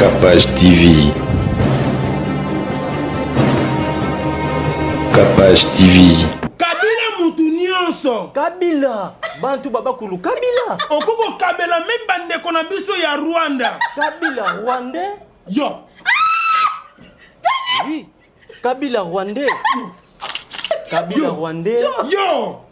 Capage TV. Capage TV. Kabila mutu nyonso. Kabila bantu babakulu Kabila. Okoki kokabela meme bandeko na biso ya Rwanda. Kabila Rwandais. Yo. Oui. Kabila Rwandais. Kabila Rwandais. Yo.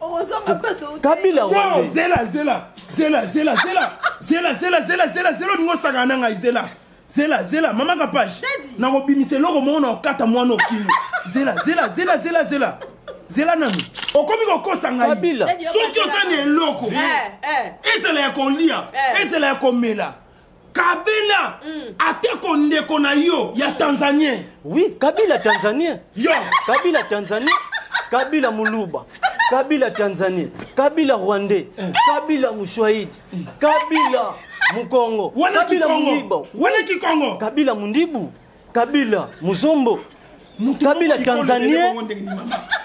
Kabila Rwandais. Zela zela zela zela zela zela zela zela zela zela olingo osakana na ngai zela zela zela mama kapage nakobimisa eloko moko na okata mwana okimi zela zela zela zela zela zela nanu okomi kokosa ngai soki oza na eloko eh, eh. ezala ya kolia eh. ezala ya komela kabila mm. ateko ndeko na yo ya mm. tanzanien oui kabila tanzanien yo kabila tanzanien kabila muluba kabila tanzanien kabila rwandais eh. kabila muswahili mm. kabila mukongo kabila mundibu wana kikongo kabila mundibu kabila muzombo kabila tanzanien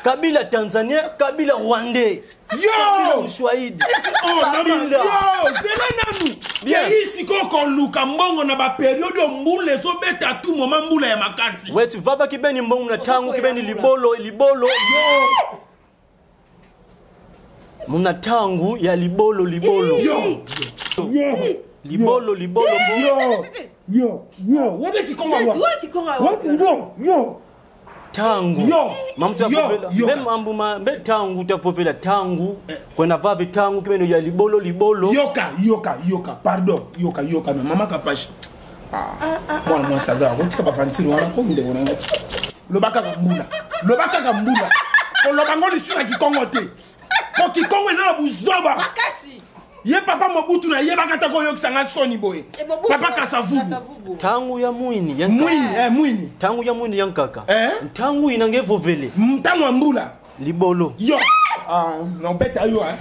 kabila tanzanien kabila rwandais yo mshwahidi oh, zela nanu kei sikoyo koluka mbongo na baperiode oyo mbula ezobeta tu moma mbula ya makasi weti vava kibeni mbongo na ntango kibeni libolo libolo yo muna ntango ya libolo libolo yo yo libolo libolo yo yo yo wana kikongo yo yo tangu mamutu apovela mbe mambu ma mbe tangu tapovela tangu eh. kwena vave tangu kimeno ya libolo libolo yoka yoka yoka pardon yoka yoka na mama kapashi ah, ah, ah, mwana mwasi aza akotika bavantire wana ko ndeko na ngai loba kaka mbula loba kaka mbula koloba ngo lisu na kikongo te po kikongo eza na buzoba ye papa mobutu nayebaka ata koyokisa nga soni boye eh, papa kasavubu ntango ya mwini ya mwini eh, mwini ntango ya mwini ya nkaka eh? ntango ina nge vovele ntango ya mbula libolo yo ah, nobeta yo eh.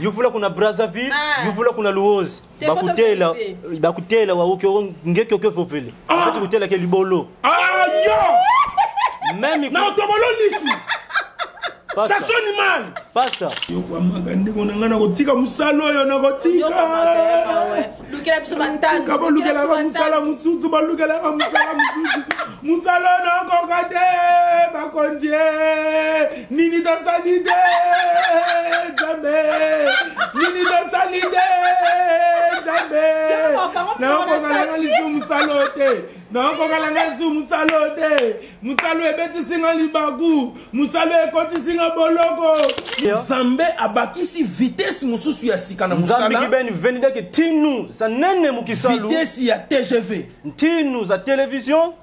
yuvula kuna brazzaville ah. yuvula kuna luozi bakutela bakutela wauke ngeke oke vovele ah. kutela ke libolo ah, yo meme na otobolo lisu Pastor. Ça sonne mal. Pastor. Yokwamaka ndeko na ngai nakotika mosala oyo nakotika. Lukela biso batano. Bolukelaka mosala mosusu, bolukelaka mosala mosusu. Mosala oyo nakoka te, bakonzi eh. nini tosali te Nzambe. Nini tosali te Nzambe. Nakokoka na ngai lisusu mosala oyo te. Nakokoka na ngai lisusu mosala oyo te. Mosala oyo ebetisi ngai libaku. Mosala ekotisi nga boloko. Nzambe abakisi vitesse mosusu ya sika na Nzambi mosala. kibeni venideke tinu za nene mukisalu. Vitesse ya TGV. Ntinu za television.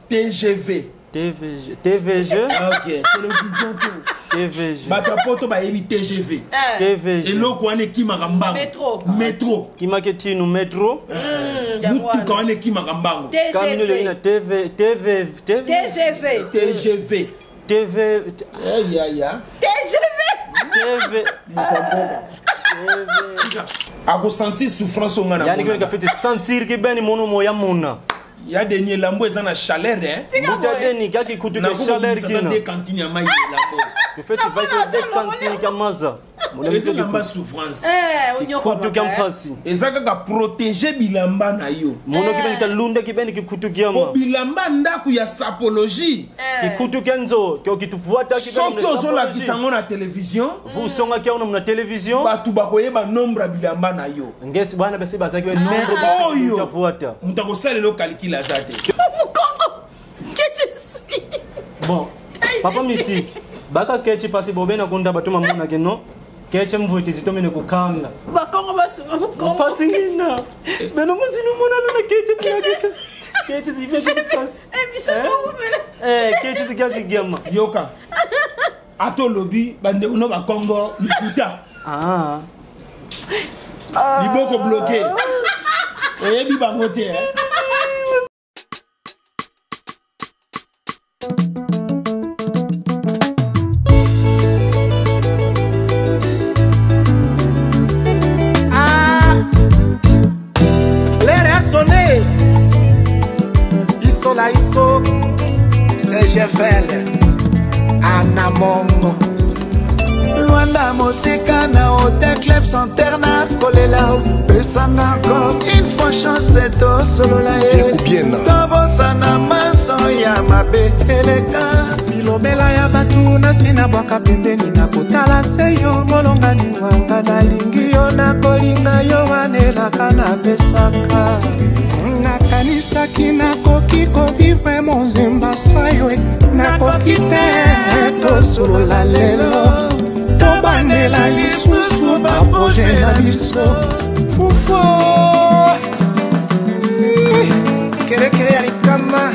TGV. TVG. TVG. Ok, television te. TVG. Bato ya poto bayebi TGV. Eh. TVG. Eloko wana ekimaka mbango. Metro. Metro. Kimake tinu metro. Motuka wana ekimaka mbango. Kamino TGV. TV TV TV TGV. TGV. TV Ya ya. TGV. TV Akosentir souffrance oyo nga na Yani monaka. kibeni kafeti sentir kibeni mono moya mona. Ya deni elambo eza na chaleur hein. Mbuta deni kaki kutu ke chaleur nakokobimisa kina. de cantine ya mai ya elambo. Kufeti vaise de cantine kamaza. Eza elamba souffrance. Eh, Kutu kya mpasi. Eza kaka protéger bilamba na yo. Mono kibeni kalunda kibeni kikutu Po kyama. bilamba ndako ya sapologie. Kikutu kya nzo kyo kitufuata kibeni. Soki ozolakisa yango na télévision, Vusonga kya na television. bato bakoyeba nombre ya bilamba na yo. Ngesi bana basi bazaki be nombre oyo kutafuata. moto akosalela yo calcul aza te. Mukongo. Que je suis. Bon, papa mystique. Baka kechi pasi bobena kunda batuma mona ke no. Keche mvuti zitomene kukanga. Bakongo basunga mukongo. Pasi ngina. Beno musinu mona luna keche keche. Keche zivya pasi. Eh, biso towumela. Eh, keche zikazi gyama. Yoka. Ata olobi bandeko no bakongo likuta. Ah. Liboko bloqué. Oyebi bango te. Hein? Ah, l'air est sonné. Iso la iso, CGFL, Anamongo. Nazovanda mosika na hotel Club Center na kolela. Pesanga encore une fois chance tosolola ye. Tobosana manso ya mabe eleka. Bilobela ya bato nasi nabwaka pembeni na kotala se yo molongani wanga nalingi yo nakolinga yo wanelaka napesaka. Nakanisaki nakoki kovivre mozemba sayo e nakoki te tosolola lelo tobandela lisusu baproje na biso fufo kelekele ya likama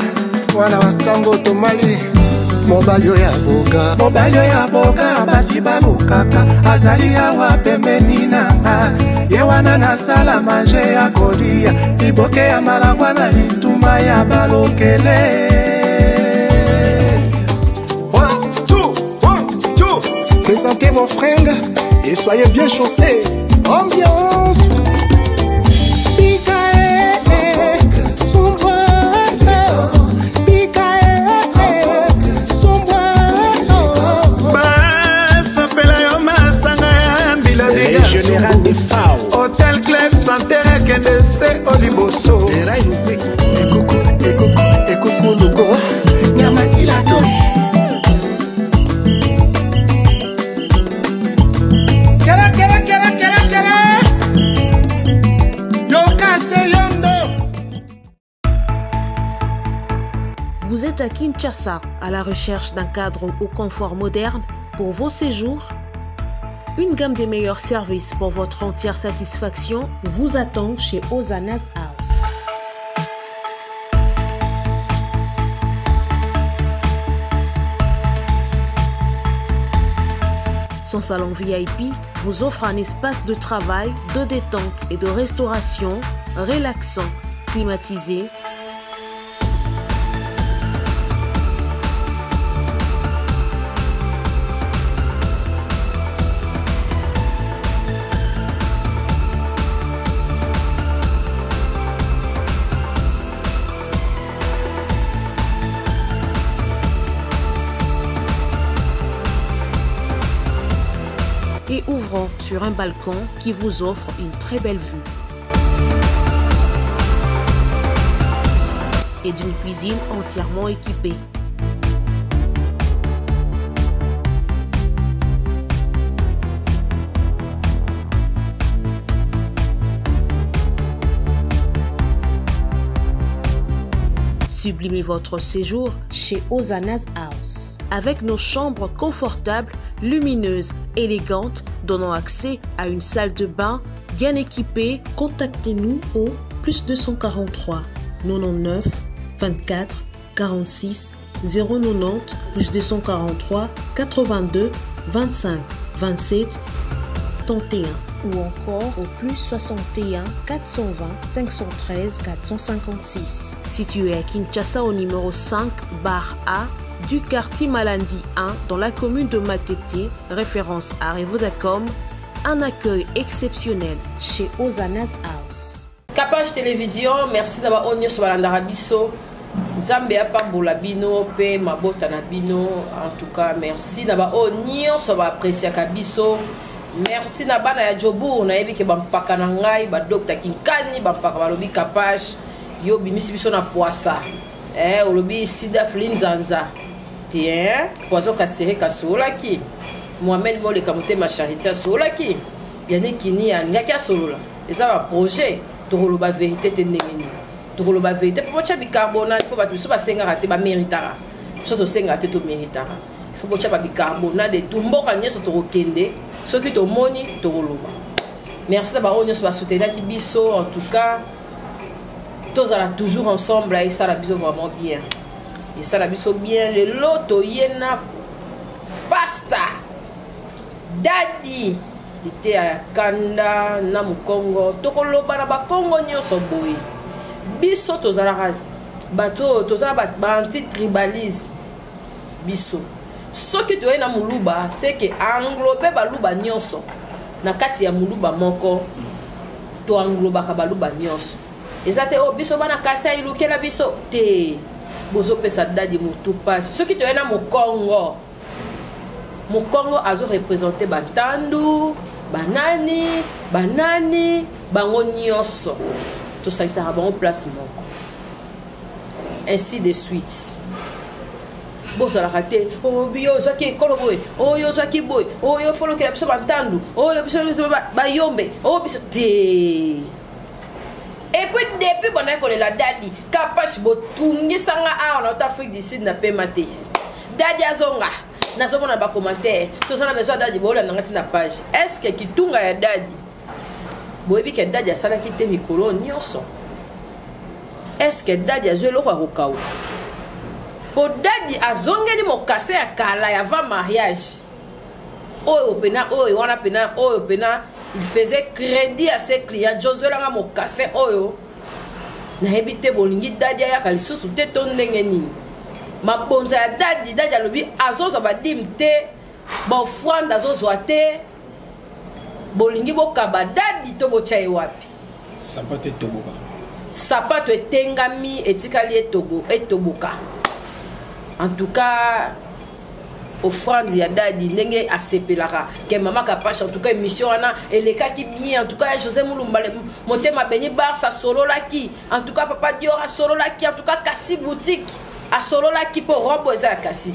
wana basango tomali mobali oyo aboga mobali oyo aboga basi balukaka azali awa pembeni na nga ye wana nasala manje ya kolia liboke ya malangwa na litumba ya balokele. 1, 2, 1, 2. Présentez vos fringues et soyez bien chaussés. Ambiance. Général des FAO. Hôtel Club Santé ekende se oliboso. Ekoko, ekoko, ekoko logo. Nyamatila toi. Kele, kele, kele, kele, kele. Yoka se yondo. Vous êtes à Kinshasa à la recherche d'un cadre au confort moderne pour vos séjours? Une gamme des meilleurs services pour votre entière satisfaction vous attend chez Ozana's House. Son salon VIP vous offre un espace de travail, de détente et de restauration relaxant, climatisé, et ouvrant sur un balcon qui vous offre une très belle vue. Et d'une cuisine entièrement équipée. Sublimez votre séjour chez Ozana's House. Avec nos chambres confortables, lumineuses, élégantes, donnant accès à une salle de bain bien équipée, contactez-nous au plus 243 99 24 46 090 plus 243 82 25 27 31 ou encore au plus 61 420 513 456. Situé à Kinshasa au numéro 5 bar A du quartier Malandi 1 dans la commune de Matete, référence à Revodacom, un accueil exceptionnel chez Ozana's House. Capage Télévision, merci d'avoir oyo nyonso balandaka biso. Nzambe apambola bino pe mabota na bino. En tout cas, merci na ba oyo nyonso ba appréciaka biso. Merci na bana ya Jobourg, nayebi ke bampaka na ngai, ba docteur Kinkani, bampaka balobi Capage, yo bimisi biso na poisa. Olobi sida flinzanza. Tiens, poison kasere kasolaki. Mohamed Moleka motema charité asolaki. Yannick Kini alingaki asolola. Eza ba projet, tokoloba vérité te ndenge nini. Tokoloba vérité po botya bicarbonate po bato biso basengaka te, baméritaka. Biso tosengaka te, toméritaka. Il faut botya ba bicarbonate et tout. Mboka nyonso tokokende, soki tomoni tokoloba. Merci na bango nyonso basoutenaki biso. En tout cas, tozala toujours ensemble, esala biso vraiment bien. Esala biso bien. Lelo toye na pasta Dadi liteya ya kanda na mokongo. Tokoloba na bakongo nyonso boye. Biso tozalaka bato oyo tozala ba anti-tribalisme. Biso soki toye na moluba, c'est que englobe baluba nyonso na kati ya moluba moko, to englobaka baluba nyonso. Eza te oyo biso bana Kasai elukela biso te. Bozopesa Dadi motu pasi. Soki toye na mokongo, Mokongo azo représenter batandu, banani, banani, bango nyonso. Tosangisaka bango place moko. Ainsi de suite. Bozalaka te, oh, yo ozwaki ekolo boye, oh, yo ozwaki boye, oh, yo folokela biso bantandu, oh, yo biso bayombe, oh, biso te. Et puis depuis bandaki kolela Dadi Kapash, botungisanga awa na Afrique du Sud na pema te. Dadi azonga, nazomona ba commentaire, toza na besoin Dadi, bolanda nga na page. Est-ce que kitunga ya Dadi boyebi ke Dadi asalaki te mikolo nyonso? Est-ce que Dadi azwi eloko ya kokauka? Po Dadi azongeli mokase ya kala ya avant mariage. Oyo pena, oyo wana pena, oyo pena, il faisait crédit à ses clients. Jozwelanga mokase oyo nayebi te bolingi Dadi ayaka lisusu te to ndenge nini? Mabonza ya Dadi, Dadi alobi azozwa ba dime te, ba offrande azozwa te. Bolingi bokaba Dadi to botya ye wapi? Sapato etoboka. Sapato etengami etikali etogo etoboka. En tout cas offrande ya Dadi ndenge asepelaka ke mama Kapash, en tout cas émission wana elekaki bien. En tout cas José Mulumba motema beni Barça asololaki, en tout cas papa Dior asololaki, en tout cas Kassi boutique asololaki po robe eza ya Kassi.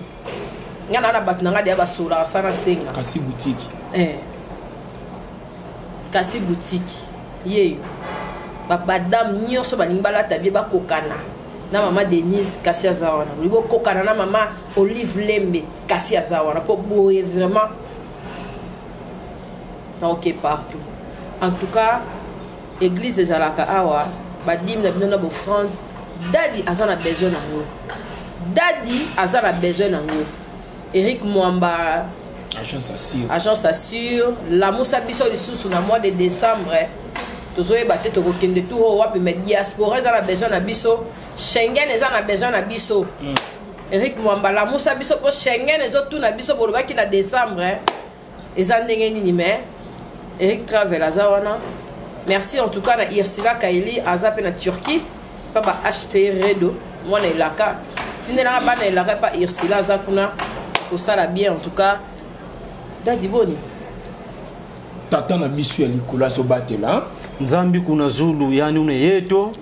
Nga na bato na nga deya basololaka sana senga. Kassi boutique. Kassi boutique yeyo. Ba madame nyonso balingi balata bien bakokana na mama Denise Kassi aza wana. Bolingi bokokana na mama Olive Lembe Kassi aza wana. Po boye vraiment na ok partout. En tout cas église ezalaka awa ba dîme na bino na offrande. Dadi aza na besoin nango. Dadi aza na besoin nango. Eric Mwamba Agence Assure. Agence Assure lamusa biso lisusu na mois de décembre. Tozoyeba te tokokende tour oyo wapi, mais diaspora eza na besoin na biso, Schengen eza na besoin na biso. Eric Mwamba lamusa biso po Schengen ezotuna biso bolobaki na décembre eza ndenge nini, mais Eric Travel aza wana. Merci en tout cas na Irsila Kaili aza pe na Turquie pa ba HP Redo mwana elaka tindelanga bana elaka pa Irsila aza kuna kosala bien. En tout cas Dadi boni tata na biso ya likolo azobatela Nzambi kuna zulu yani une yeto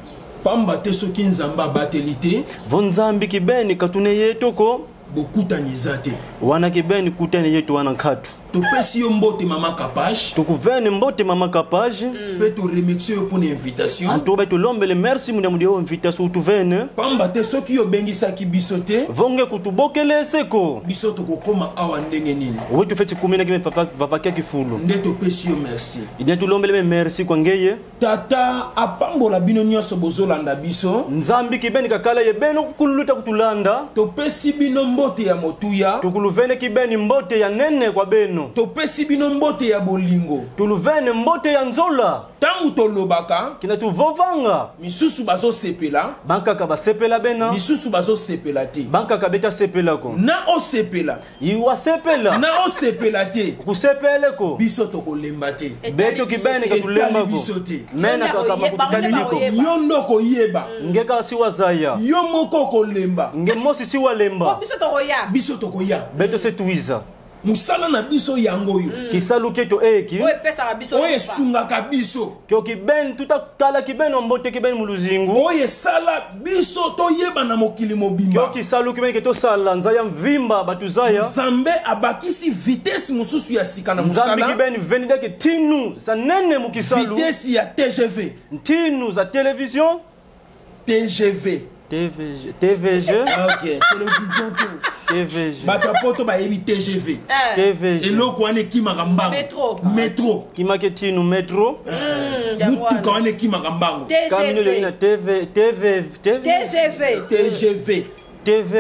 pamba te soki Nzambe abateli te vo Nzambi kibeni katune yeto ko bokutani eza te wana kibeni kutani yeto wana nkatu topesi yo mbote mama Kapash tokuvene mbote mama Kapash pe to remercier yo pona invitation anto ba tolombele merci munda mudia yo invitation utuvene pamba te soki yo bengisaki biso te vonge kutubokele seko biso tokokoma awa ndenge nini wetu feti kumina kime papa papa kia kifulu nde topesi yo merci ide tulombele me merci kwa ngeye tata apambola bino nyonso bozolanda biso Nzambi kibeni kakala ye beno kuluta kutulanda topesi bino mbote ya motuya tukuluvene kibeni mbote ya nene kwa beno topesi bino mbote ya bolingo tuluvene mbote ya nzola tangu tolobaka kina tuvovanga misusu bazosepela bankaka basepela bena misusu bazosepela te bankaka beta sepelako na osepela iwa sepela na osepela te kusepeleko biso tokolemba te beto kibene katulemba biso te mena kaka makutalili yo ndoko yeba ngeka si wazaya yo moko kolemba nge mosi si walemba biso tokoya biso tokoya beto se tuiza musala na biso yango oyo kisalu keto eki oyo epesaka biso oyo esungaka biso kyo kiben tutakala kiben ombote kiben muluzingu oyo esala biso toyeba na mokili mobimba kyo kisalu kiben ke tosala nzaya mvimba batu zaya Nzambe abakisi vitesse mosusu ya sika na Nzambe mosala kiben venida ke tinu za nene mukisalu vitesse ya TGV tinu za television TGV TVG TVG OK télévision TVG bato poto bayebi TGV TVG eloko wana ekimaka mbango Metro. metro kimake tinu metro mutuka wana ekimaka mbango kamino lelina TV TV TV TGV TGV TV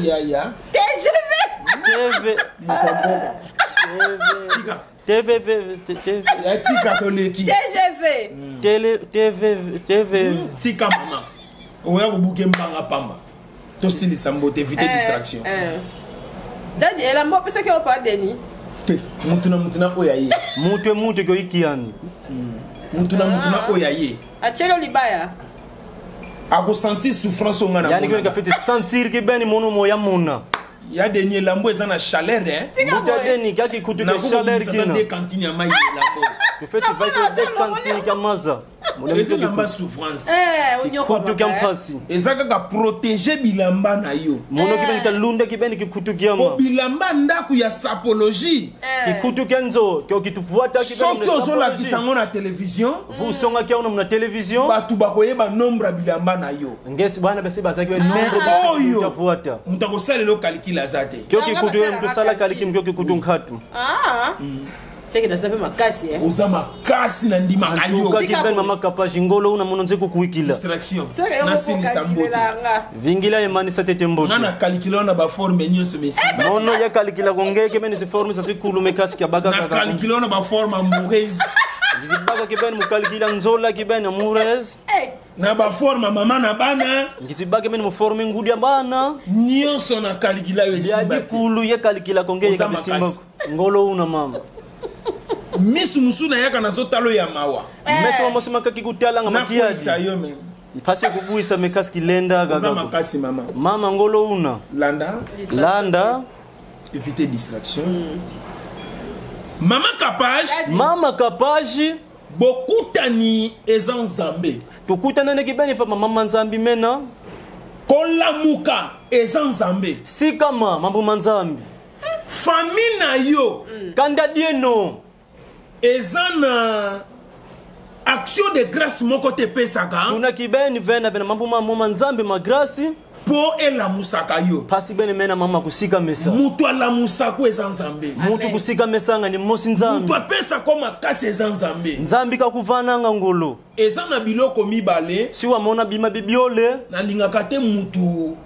ya ya TGV TV tika TV TV ya tika toleki TGV Tele TV TV tika mama oya kobuke mbanga pamba tosilisa mbote éviter distraction Dadi elamba opesaki yo pa Denis te mutu na mutu na oyo aye mutu mutu ko ikiani mutu na mutu na oyo aye atielo libaya akosentir souffrance oyo nga na yani monana. ko feti sentir ki beni mono moya mona Ya Deni, elambo eza na chaleur, hein? Mbuta Deni kaki kutu ke chaleur kina. De cantine ya mai elambo. Tu fais tu vas sur des cantines kamaza. Eza elamba souffrance. Kikutu kya mpasi. Eza kaka protéger bilamba na yo. Mono kibeni kalunda kibeni kikutu kyama. Po bilamba ndako ya sapologie. Kikutu kya nzo kyo kitufuata kibeni. Soki ozolakisa yango na télévision, vusonga kya na télévision, bato bakoyeba nombre ya bilamba na yo. Ngesi bana basi bazaki we nombre oyo fuata. Moto akosalela yo calcul aza te. Kyo kikutu yo mtu sala calcul kyo kikutu nkhatu. Ah. Seke naza mpe makasi eh. Oza makasi na ndimaka yo. Kibeni mama Kapaji ngolo una mono nze kukuikila. Distraction. Nasilisa mbote. Vingila emanisa tete mbote. Nga na kalikila na ba forme nyonso mesi. Mono ya kalikila kongeke beni si forme sasi kulume kasi kya baka Na kaka. kalikila na ba forme amoureuse. Ngizibaka kibeni mukalikila nzola kibeni amoureuse. Na ba forme mama na bana. Ngizibaka beni muforme ngudi ya bana. Nyonso na kalikila yo esimba te. Kulu ya kalikila kongeke Oza kabisimba. makasi. Ngolo una mama. Misu musu nayaka nazotala oyo ya mawa. Meso mosi makaki kutala nga Nakweyisa makiadi. yo me. Mpasi kubwisa mekasi kilenda Oza kaka. makasi mama. Mama ngolo una. Landa. Landa. Éviter distraction. Mama Kapaji. Mama Kapaji. Bokutani eza Nzambe. Tukutana ne kibeni pa mama Nzambi mena. Kolamuka eza Nzambe. Sikama mambo manzambi. Famille na yo. Kanda dieno. Eza na action de grâce moko te pesaka. Tuna kibeni vena vena mambo mama Nzambi ma grâce. Po elamusaka yo. Pasi bene mena mama kusika mesa. Mutu alamusako eza Nzambe. Mutu kusika mesanga ni mosi Nzambi. Mutu apesako makasi eza Nzambe. Nzambi kakuvananga ngolo. Eza na biloko mibale. Si wamona bima bibiole. Nalingaka te mutu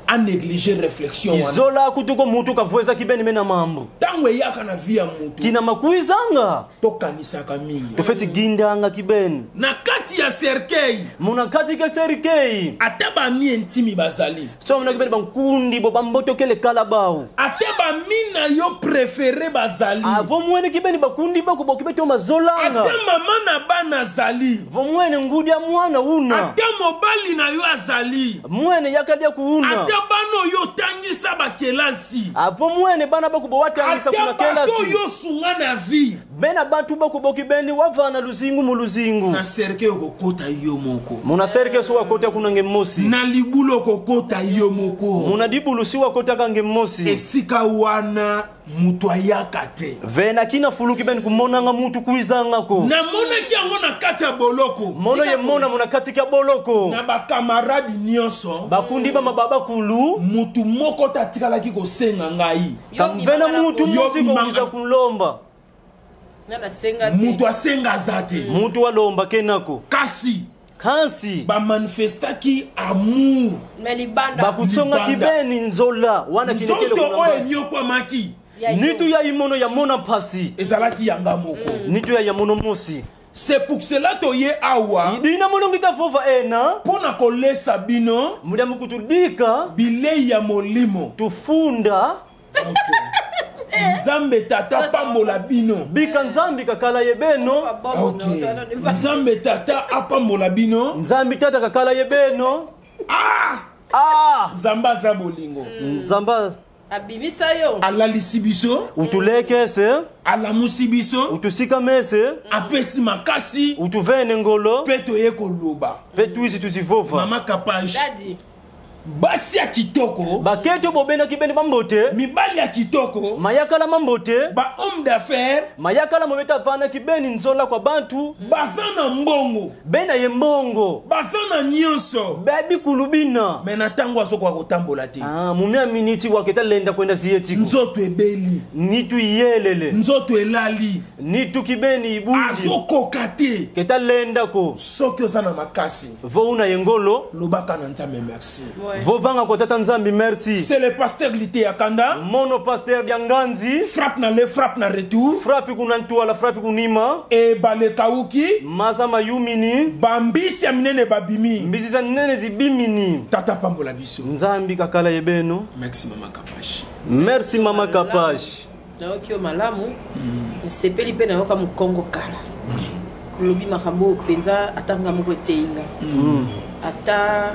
a négliger réflexion wana. Izola kutuko mutu kavweza kibeni mena mambo. Ntango eyaka na vie ya mutu. Kina makuizanga. Tokanisaka mingi. Tofeti gindanga kibeni. Na kati ya cercueil. Muna kati ke cercueil. Ata bami intimi bazali. So muna kibeni bankundi bo bambotokele kala bao. Ata bami na yo préféré bazali. Avo mwene kibeni bakundi bako bokibeto mazolanga. Ata mama na bana azali. Vo mwene ngudi ya mwana una. Ata mobali na yo azali. Mwene yakadia kuuna. Ata bana oyo otangisa bakelasi. Avo mwene bana bako bowatangisa kuna Ata bato kelasi. oyo osunga na vie. Bena bantu bako bokibeni wavana luzingu mu luzingu. Na cercueil okokota yo moko. Muna cercueil si wakota kuna ngemosi. Na libulu okokota yo moko. Muna dibulu si wakota ngemosi. Esika wana mutu ayaka te. Vena kina fuluki beni kumonanga mutu kuizangako. Namonaki yango na kati ya boloko. Mono ye mona muna kati ya boloko. Na bakamaradi nyonso. Bakundi ba mababa kulu. Mutu moko te atikalaki kosenga ngai. Kamvena mutu Yo mosi bimanga. kokuiza kulomba. Nga nasenga te. Mutu asenga aza te. Mutu walomba kenako. Kasi Kansi. Bamanifestaki amour. Mais libanda. Bakutsonga Libanda. kibeni nzola wana kinekele Nzoto kuna oyo mbasi. enyokwamaki. Ya yo. Nitu ya imono ya mona mpasi. Ezalaki yanga moko. Nitu ya yamono mosi. C'est pour cela toye awa. Dina molongi tafova ena. Mpona kolesa bino. Muda mukutudika. Bilei ya molimo. Tufunda. Nzambe tata pambola bino. Bika Nzambi kakala yebeno. Ok. Nzambe tata apambola bino. Nzambi tata kakala yebeno. Ah! Ah! Nzambe aza bolingo. Nzamba Abimisa yo. Alalisi biso. utulekese. Alamusi biso. Utusika mese. Apesi makasi. Utuvene ngolo. Mpe toye koloba. Pe tuizi tuzivova. Mama Kapaji. Daddy. Basi ya kitoko. Baketo bobena kibeni bambote. Mibali ya kitoko. Mayakala mambote. Ba homme d'affaires. Mayakala mobeta vana kibeni nzola kwa bantu. Baza na mbongo. Bena ye mbongo. Baza na nyonso. Babi kulubina. Me na ntango azokoka kotambola te. Ah, mumia miniti waketa lenda kwenda ziyetiku. Nzoto ebeli. Nitu iyelele. Nzoto elali. Nitu kibeni ibundi. Azokoka te. Keta lenda ko. Soki oza na makasi. Vo una yengolo. Lobaka na Nzambe merci. Ouais. Vovanga kwa tata Nzambi merci. C'est le pasteur Lité Yakanda. Mono pasteur Bianganzi. Frappe na le frappe na retour. Frappe kuna ntuala frappe kunima. E balekauki. Maza mayumini. Bambisi ya minene babimi. Mbisi za nene zibimini. Tata pambola biso. Nzambi kakala yebeno. Merci mama Kapashi. Merci mama Kapashi. Nayoki yo malamu. Nasepeli mpe nayoka mokongo kala. Lobi makambo oyo mpenza ata nga moko eteyinga. Ata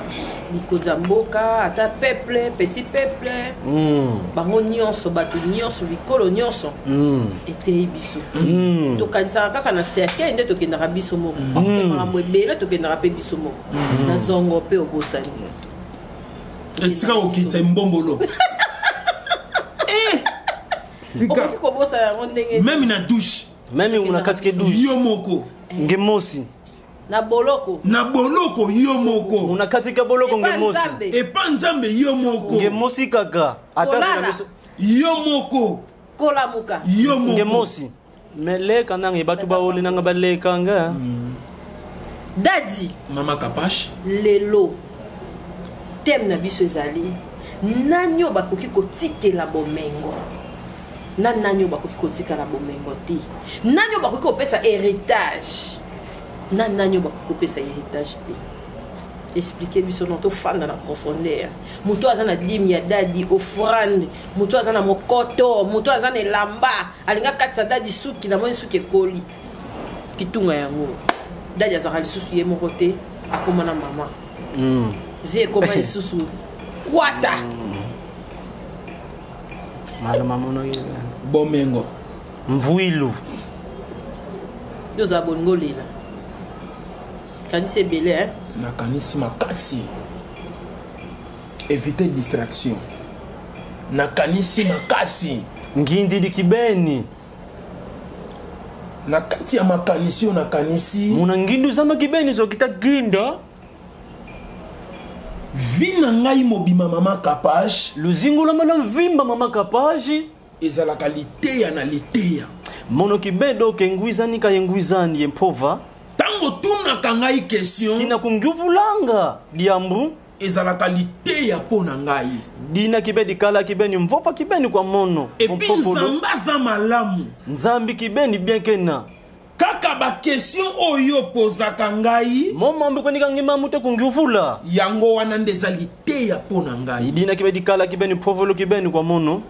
Mikonzi ya mboka, ata peuple, petit peuple, bango nyonso, bato nyonso, bikolo nyonso, eteyi biso. Tokanisaka kaka na cercueil nde tokendaka biso moko. Makambo ebele tokendaka mpe biso moko. Na zongo mpe obosani. Esika okitisa mbombolo. Okoki kobosana yango ndenge Même na douche. Même na kati ke douche. Yo moko. Ngemosi. Na boloko. Na boloko yo moko. Una katika boloko Epa ngemosi. Nzambe. Epa Nzambe yo moko. Ngemosi kaka. Ata Kolala. na miso Yo moko. Kolamuka. Yo moko. Ngemosi. Me leka nanga batu baole nanga baleka nga. Dadi. Mama Kapash. Lelo. Thème na biso ezali nani oyo bakoki kotikela bomengo? Na nani oyo bakoki kotikala bomengo te? Nani oyo bakoki kopesa héritage? Na nani oyo bakoki kopesa héritage te? Expliquer biso non tofanda na profondeur. Moto aza na dime ya dadi offrande, moto aza na mokoto, moto aza na elamba, alinga katisa dadi suki na moni suki ekoli. Kitunga yango. Dadi azaka lisusu ye moko te, akoma na mama. Vie ekoma lisusu kwata. Maloma mono ye. Bomengo. Mvuilu. Yo za bongo lela. Kanisi ebele, hein? Nakanisi makasi. Éviter distraction. Nakanisi makasi. Ngindi dikibeni. Na kati ya makanisi oyo nakanisi. Muna ngindu zama kibeni zokita ginda. Vi na ngai mobima mama Kapash. Luzingu la mala mvimba mama Kapash. Ezalaka liteya na liteya. Mono kibedo ke ngwizani ka yengwizani yempova. Tango tunaka ngai question. Kina kunguvulanga diambu. Ezalaka liteya po na ngai. Dina kibedi kala kibeni mvofa kibeni kwa mono. Et puis nzamba za malamu. Nzambi kibeni bien kena. Kaka ba question oyo pozaka ngai. Moma mbi kwenika ngima muto kunguvula. Yango wana nde eza liteya po na ngai. Dina kibedi kala kibeni mpovolo kibeni kwa mono.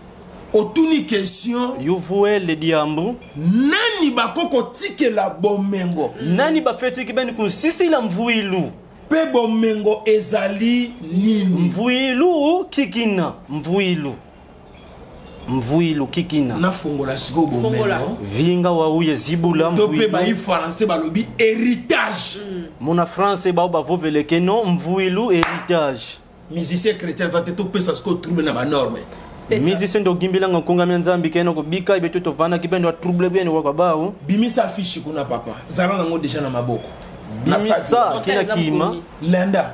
Otuni question. Yuvuele diambu. Nani bakoko tikela bomengo? Nani bafeti kibeni kusisila mvuilu? Pe bomengo ezali nini? Mvuilu kikina. Mvuilu. Mvuilu kikina. Nafongola sikoyo bomengo. Fongola. Vinga wauye zibula To pe mvuilu. bayi français balobi héritage. Mona français bao bavoveleke no mvuilu héritage. Musicien chrétien aza te topesa sikoyo trouble na ba norme. Pesa. Musicien ndo gimbilanga nkonga mya nzambi keno kobika ibe to tovanda kibendo trouble bien wakwa bao. Bimisa affiche kuna papa. Zala nango déjà na maboko. Bimisa kina kima. Landa.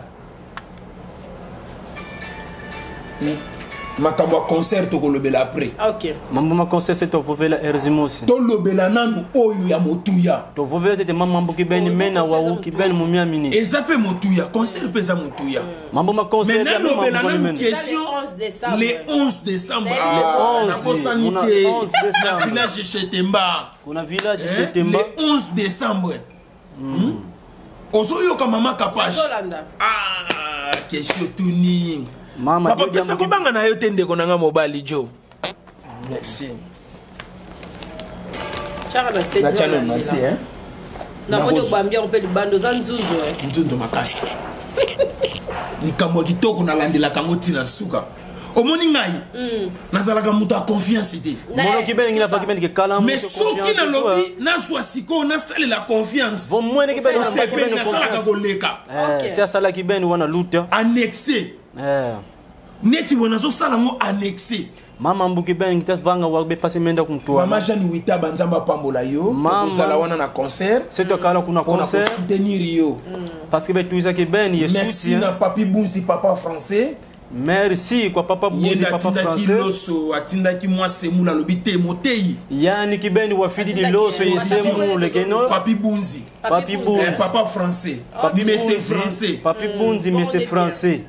Makambo ya concert tokolobela après. Ok. Mambo ma concert c'est tovovela Erzimosi. Tolobela nanu oyo ya motuya. Tovovela tete mambo kibeni Oh, mena concert wa eza kibeni mumia mini. Eza pe motuya, concert pe eza motuya. Mambo ma concert Mais ya nalobela mambo nanu mena. question Le 11 décembre. Le 11 décembre. Le Ah, 11, nabosani muna te. 11 décembre. Na village Chetemba. Kuna village Hein? Chetemba. Le 11 décembre. Ozoyoka mama Kapash. Ozolanda. Ah, question tuni. Mama, Papa, Dieu pesa diambo kobanga na yo te ndeko na nga mobali Jo. Merci. Chaka na se. Na chano na se, hein. Namoni Nakoz- obambi yango mpe libanda oza nzunzu, hein. Nzunzu makasi. Likambo ya kitoko nalandelaka yango ntina suka. Omoni ngai, nazalaka moto ya confiance te. Mono kibeni ngina pa kibeni ke kala Mais moto soki confiance, nalobi, quoi. nazwa sikoyo nasalela confiance. Vo mwene kibeni na Osepeli, kibeni nasalaka confiance. koleka. Eh, Ok. si asala kibeni wana luta. Annexe. Eh. Neti wana azosala yango annexe. Mama mbuki ben ngita vanga wa be pasi menda kumtua. Mama Jeanne Wita banzamba pambola yo. Mama. Ozala wana na concert. C'est toi kala kuna Pona concert. soutenir yo. Parce que be tuiza kibeni ye Merci soutien. na Papi Bunzi papa français. Merci kwa papa Ye Bunzi nde papa atindaki français. loso, atindaki mwa semula alobi te motei. Yani kibeni wafidi di Atindaki loso ye, ye semu lekeno. Papi Bunzi. Papi Eh, Bunzi. papa français. Papi Mais c'est Bunzi. français. Papi Bunzi mais c'est Bon, français.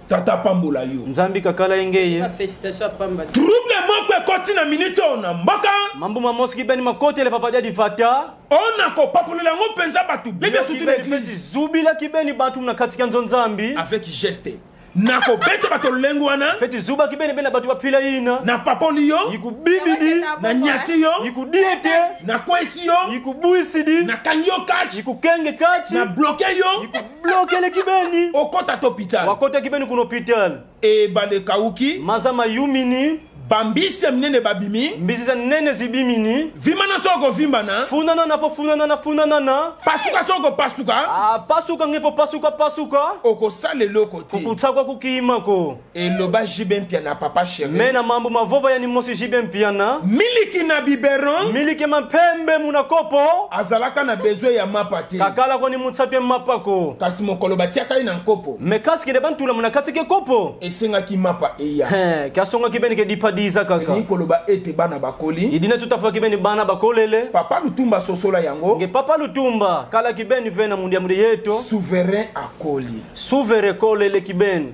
Tata pambola yo. Nzambi kakala engeye. Ba félicitation ya pamba. Trouble moko ekoti na minute oyo na mboka. Mambo mamosi kibeni makote le papa dia fata. Ona kopapolela yango mpenza bato bebe surtout Kibeni l'église. fesi zubila kibeni bantu mna katika nzo nzambi. Avec geste. Nakobeta bato lolenge wana. Feti zuba kibeni bena bato bapila yina. Napapoli yo. Yikubibidi. Nanyati yo. Yikudiete. Nakwesi yo. Yikubuisidi. Nakangi yo kachi. Yikukenge kachi. Nabloke yo. Yikublokele kibeni. Okota to hôpital. Wakota kibeni kuna hopital. Ebale ekauki. Maza mayumini. Bambisi ya minene babimi. Mbisi za nene zibimini. Vimana soki okovimbana. Funanana po funanana funanana. Pasuka soki okopasuka. Ah, pasuka ngepo pasuka pasuka. Okosala eloko te. Kukutsakwa kukiyimako. Eloba JB Mpiana papa chéri. Mena mambo mavova yani mosi JB Mpiana. Miliki na biberon. Miliki mampembe muna kopo. Azalaka na besoin ya mapa te. Kakala kwani mutsapye mapako. Kasi mokolo batiaka ye na nkopo. Me kasi kende bantula muna katike kopo. Esengaki mapa eya. He, kasonga kibeni ke dipadiza kaka. Elingi koloba ete bana bakoli. Idina tutafa kibeni bana bakolele. Papa Lutumba sosola yango. Nge papa Lutumba kala kibeni vena mundia mundi yeto. Souverain akoli. Souverain kolele kibeni.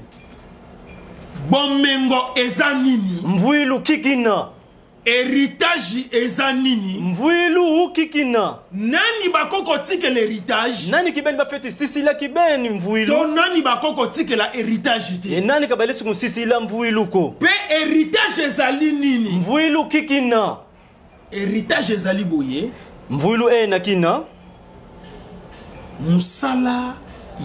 Bomengo eza nini? Mvuilu kikina. Héritage eza nini? Mvuilu kikina. Nani bakoko tikela héritage? Nani kibeni bafeti sisila kibeni mvuilu? To nani bakoko tikela héritage te? E nani kabalisi kusisila mvuilu ko? Pe héritage ezali nini? Mvuilu kikina. Héritage ezali boye. Mvuilu e na kina. Musala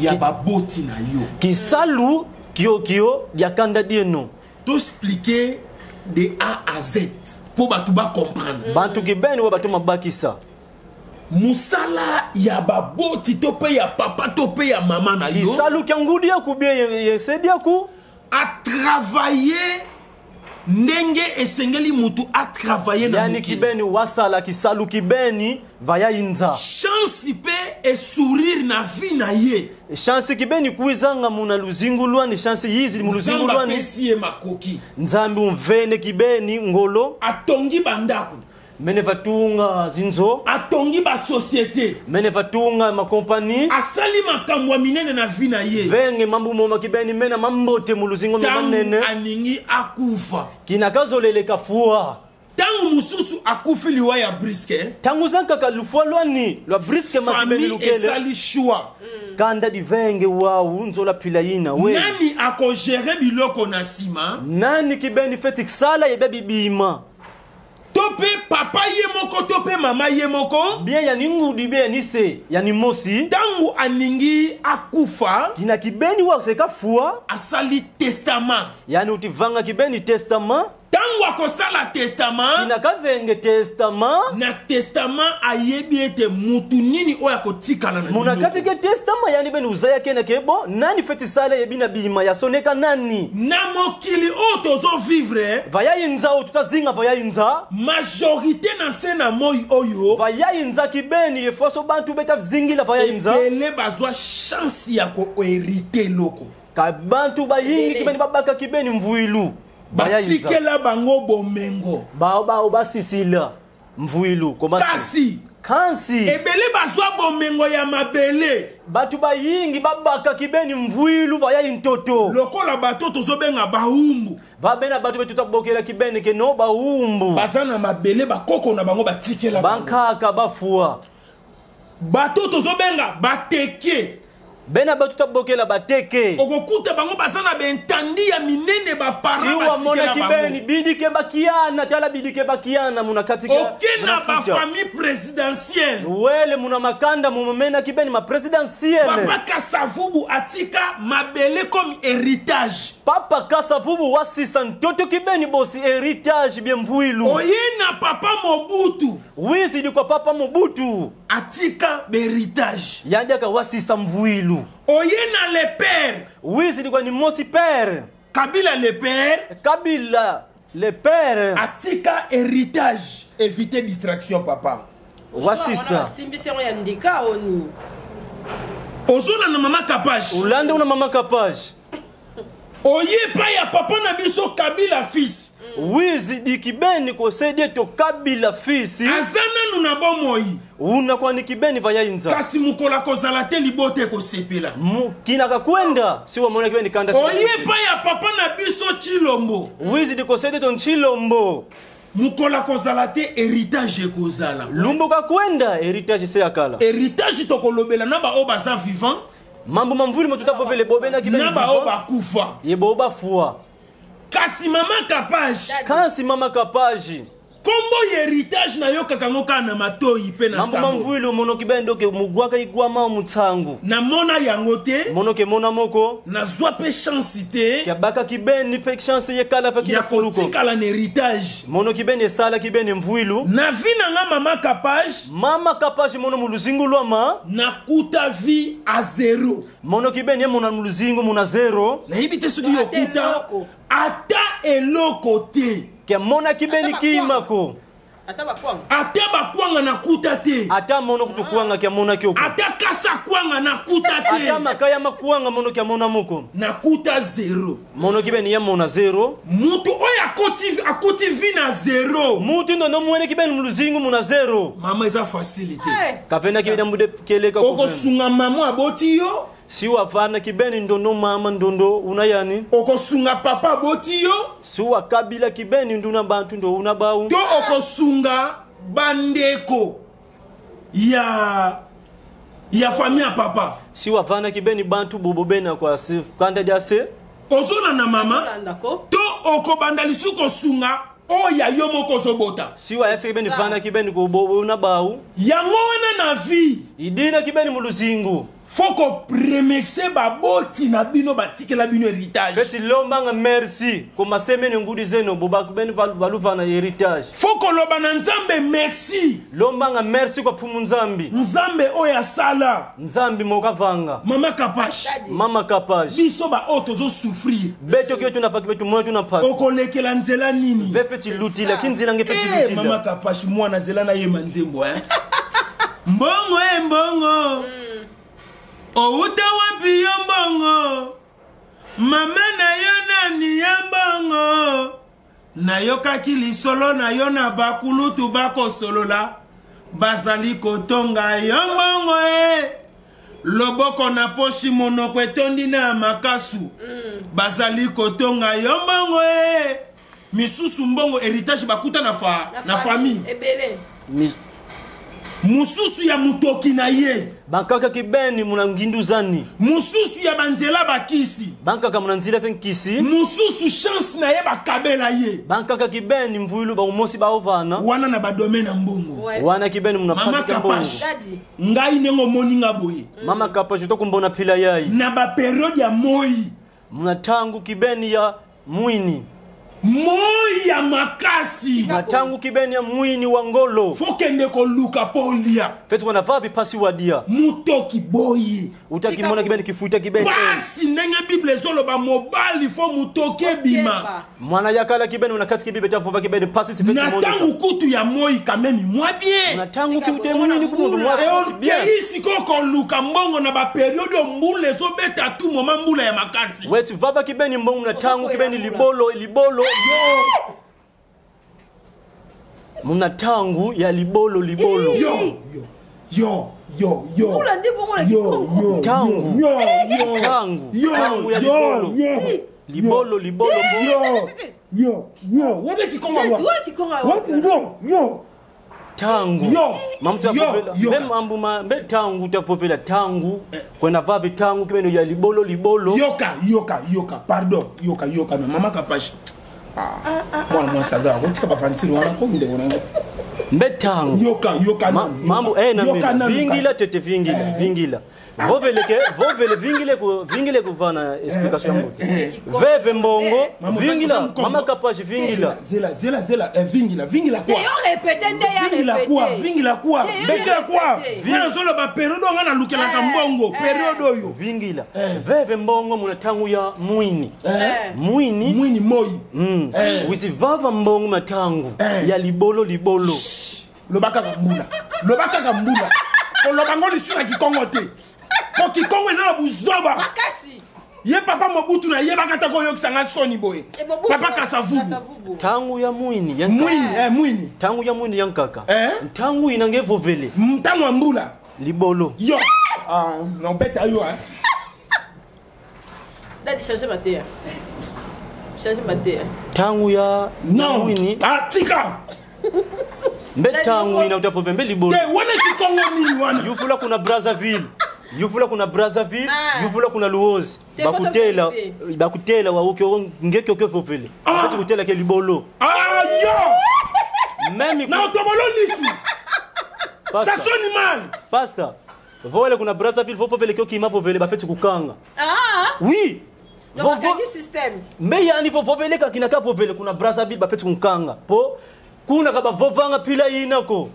ya baboti na yo. Kisalu kio kio ya kanda dieno. To expliquer de A à Z po bato ba comprendre. Bantu kibeni wa bato mabakisa. Musala ya baboti to pe ya papa to pe ya mama na yo. Kisalu kya ngudi ya ku bien ye sedi ya ku. A travailler ndenge esengeli mutu a travailler na Yani mokili. kibeni wasala kisalu kibeni vaya inza. Chance pe e sourire na vie na ye. Chance kibeni kuizanga muna luzingu lwani chance yizi mu luzingu Nzambe lwani. apesi ye makoki. Nzambe umvene kibeni ngolo. Atongi bandako. Mene vatunga zinzo. Atongi ba société. Mene vatunga ma compagnie. Asali makambo ya minene na vie na ye. Venge mambu moma kibeni mena mambote mu luzingo Tangu manene. aningi akufa. Kinakazoleleka fua. Tangu mususu akufi liwa ya briske. Tangu zankaka lufua lwani lwa briske makibeni Famille lukele. esali choix. Kanda divenge wau nzola pilayina we. Nani akogere biloko na nsima? Nani kibeni feti ksala yebe bibima. To pe papa ye moko to pe mama ye moko. Bien ya ngudi bien ya nise ya ni mosi. Tangu aningi akufa. Kina kibeni wa seka fua. Asali testament. Yani utivanga kibeni testament. Tangu akosala testament. Kina kavenge testament. Na testament ayebi ete mutu nini oyo akotikala na Muna biloko. kati ke testament yani beni uzaya kena ke bo nani feti sala yebi na bima ya soneka nani. Na mokili oyo tozo vivre. Vaya inza oyo tutazinga vaya inza. Majorité na se na moi oyo. Vaya inza kibeni yefaso bantu beta zingila vaya inza. Ebele bazwa chance ya ko hériter eloko. Ka bantu bayingi kibeni babaka kibeni mvuilu. Vaya inza. Batikela bango bomengo. Bao bao basisila mvuilu komasi. Kasi. Kansi. Ebele bazwa bomengo ya mabele. Bato bayingi babaka kibeni mvuilu vaya intoto. Lokola bato tozobenga baumbu. Vabena bato betu tabokela kibeni ke no baumbu. Baza na mabele bakoko na bango batikela bango. Bankaka bafua. Bato tozobenga bateke. Bena bato tabokela bateke. Okokuta bango baza na bentandi ya minene ba parents Si wamona batikela kibeni bango. bidike bakiana tala bidike bakiana muna katika. Oke na muna ba futia. famille présidentielle. Wele muna makanda mumena kibeni ma présidentielle. Papa Kasavubu atika mabele comme héritage. Papa Kasavubu wasisa ntoto kibeni bosi héritage bien mvuilu. Oye na papa Mobutu. Wizi di kwa papa Mobutu. Atika héritage. Yandiaka wasisa mvuilu. Oye na le père. Wizi di kwa ni mosi père. Kabila le père. Kabila le père. Atika héritage. Évitez distraction papa. Wasisa. Simbisi yango ya ndika oni. Ozona na mama Kapash. Ulande una mama Kapash. Oye pa ya papa na biso Kabila fils. Wizi di kibeni kosede to Kabila fils. Aza nanu na bomoi. Una kwa ni kibeni vaya inza. Kasi mukola kozala te libote ekosepela. Kinaka kwenda si wamona kibeni kanda. Oye pa ya papa na biso Chilombo. Wizi di kosede to Chilombo. Mukola kozala te héritage ekozala. Lumbuka kwenda héritage se yakala. Héritage tokolobela na ba oyo baza vivant. Mambo mamvuli moto tafovele bobenaki na baoyo bakufa. Ye bo bafua. Kasi mama Kapage, Kasi mama Kapaji, nkombo ya héritage nayokaka yango kaka na matoi mpe na mambo sango. mamvuli omonoki bendoke mugwaka igwama mutsangu. Namona yango te. Monoke mona moko. Nazwa mpe chance te Yabakaki beni pe chance yekala faki ya na fuluko. kotikala na héritage. Monoki beni esalaki beni mvuilu. Na vie na nga, mama Kapage, Mama Kapaji mono muluzingu lwama. Nakuta vie a zero. Monoki beni ye mona muluzingu muna zero. Nayebi te soki Ata okuta eloko. Ata eloko te. Ke monaki beni Ata kimako. Ata bakwanga. Ata bakwanga nakuta te. Ata mono kutukwanga ke monaki oko. Ata kasa kwanga nakuta te. Ata makaya makwanga mono ke mona moko. Nakuta zero. Monoki beni ye mona zero. Mutu oyo akoti vie na zero. Mutu ndono mweneki beni muluzingu muna zero. Mama, eza facile te. Eh, Kavenaki beni mbude keleka kuvena. Okosunga mama aboti yo. Si wavana kibeni ndondo mama ndondo una yani. Okosunga papa aboti yo. Si wakabila kibeni nduna bantu ndo una bau. To okosunga bandeko ya famille ya papa. Si wavana kibeni bantu bobo bena kwa si kanda dia se. Ozolanda, mama? Olanda ko. To okobanda lisusu kosunga oyo ya yo moko ozobota. Si wayatsi kibeni vana kibeni ko bobo una bau. Yango wana na vie, Idina kibeni muluzingu. Faut koremercier baboti na bino batikela bino héritage. Feti lombanga merci koma semene ngudi zeno boba kubeni baluvana héritage. Faut koloba na Nzambe merci. Lombanga merci kwa pfumu Nzambi. Nzambe oyo asala. Nzambi mokavanga. Mama Kapash, Daddy. Mama Kapash, biso baoyo tozosouffrir, beto kio tunapaki betu mwana tunapasi. Okolekela nzela nini? Ve feti lutila kinzila nge feti Eh, mama lutila. Kapash, mwana nzela nayema nzembo, eh? Mbongo e mbongo, outa wapi yo mbongo? Mama na yo nani ya mbongo? Nayokaki lisolo na yo na bakulutu bakosolola, bazali kotonga yo mbongo e loboko na poshi, monoko etondi na makasu. Bazali kotonga yo mbongo e misusu mbongo héritage bakuta na famille. Ebele. Mosusu ya motoki na ye. Bankaka kibeni muna ngindu zani. Mosusu ya banzela bakisi. Bankaka muna nzila senkisi. Mosusu chance na ye bakabela ye. Bankaka kibeni mvuilu baumosi baovana. Wana na badomaine ya mbongo. Wana kibeni muna Mama pasi ke mbongo. Kapash. Daddy. Ngai ndenge omoni nga boye, Mama Kapash, tokumbona pila yai. Na baperiode ya moi, Muna tangu kibeni ya mwini. Moi ya makasi, Muna tangu kibeni ya mwini wa ngolo. Faut kende koluka mpo olia. Feti wana vapi pasi wadia. Motoki boye. Utakimona kibeni kifuita kibeni. Pasi ndenge Bible ezoloba mobali faut motoki ebima. Keba. Mwana yakala kibeni unakati kibibe tavuva kibeni pasi sifeti Na monika. ntango kutu ya moi quand même mwa bien. Muna tangu Sika kibute komona mwini kumundu mbula. mwa bien. Okei sikoyo koluka mbongo na baperiode oyo mbula ezobeta tu moma, mbula ya makasi. Weti vava kibeni mbongo muna tangu Ozokwela kibeni mbula. libolo libolo. Muna tangu ya libolo libolo. Yo yo yo yo yo. Mbula nde bongo na Yo, kikongo. yo, Tangu. yo, yo, Tangu. yo, Tangu ya yo, libolo. yo, Libolo libolo. Yo yo yo, wapi kikongo? Daddy, Wa wapi kikongo wapi? wapi? Yo yo. Tangu. Yo, Mamutu yo, yapovela. yo. Mbe mambu ma mbe tangu tapovela tangu. Kwena vavi tangu kibeni ya libolo libolo. Yoka yoka yoka, pardon, yoka yoka na mama Kapashi. Ah, mwana mwasi aza akotika bafantire wana ko ndeko na ngai. Mbe tangu. Yoka yoka nanu, Mambo eh na yoka mina. nanu Vingila kasi. tete vingila vingila. Vovele ke vovele vingile ku vingile kuvana explication ya mbote. Veve mbongo Mama, oza vingila Mukongo. mama Kapashi vingila. Zela zela zela, eh, vingila vingila Te kwa yo répété nde ya vingila kwa répété. Vingila kwa Te yo vingila kwa répété. nga nazoloba periode oyo nga nalukelaka mbongo, periode oyo. Vingila. Veve mbongo muna tangu ya mwini. Mwini. Mwini moi. Wisi vava mbongo matangu ya libolo libolo. Loba kaka mbula, loba kaka mbula, koloba ngo lisu na kikongo te, po kikongo eza na buzoba. Makasi. Ye papa Mobutu nayebaka ta koyokisanga soni boye. Eh, Mobutu, Papa Kasavubu. Kasavubu. Tangu ya mwini ya nkaka. Mwini, eh, mwini. Tangu ya mwini ya nkaka. Tangu inange vovele. Ntango ya mbula. Libolo. Yo. Ah, nobeta yo, eh. Daddy, change mateya. Change mateya. Tangu ya Non. mwini. Ah, tika. Mbe tangu ina utavove mbe libolo. Te wana kikongo nini wana? Yufula kuna Brazzaville. Yuvula kuna Brazzaville, Ah. yuvula kuna Luozi. Te faut Bakutela, vérifier. bakutela wa ukyo ngeke okyo vovele. Ah. Bafeti kutela ke libolo. Ah, yo Même na otobolo lisu ça Pastor, sonne mal. pastor. Vowele kuna Brazzaville, vovele ke okima vovele bafeti kukanga. Ah, Oui. donc bakangi système. Me yani vovele kakina ka vovele kuna Brazzaville bafeti kukanga. Po kuna ka bavovanga pila yinako.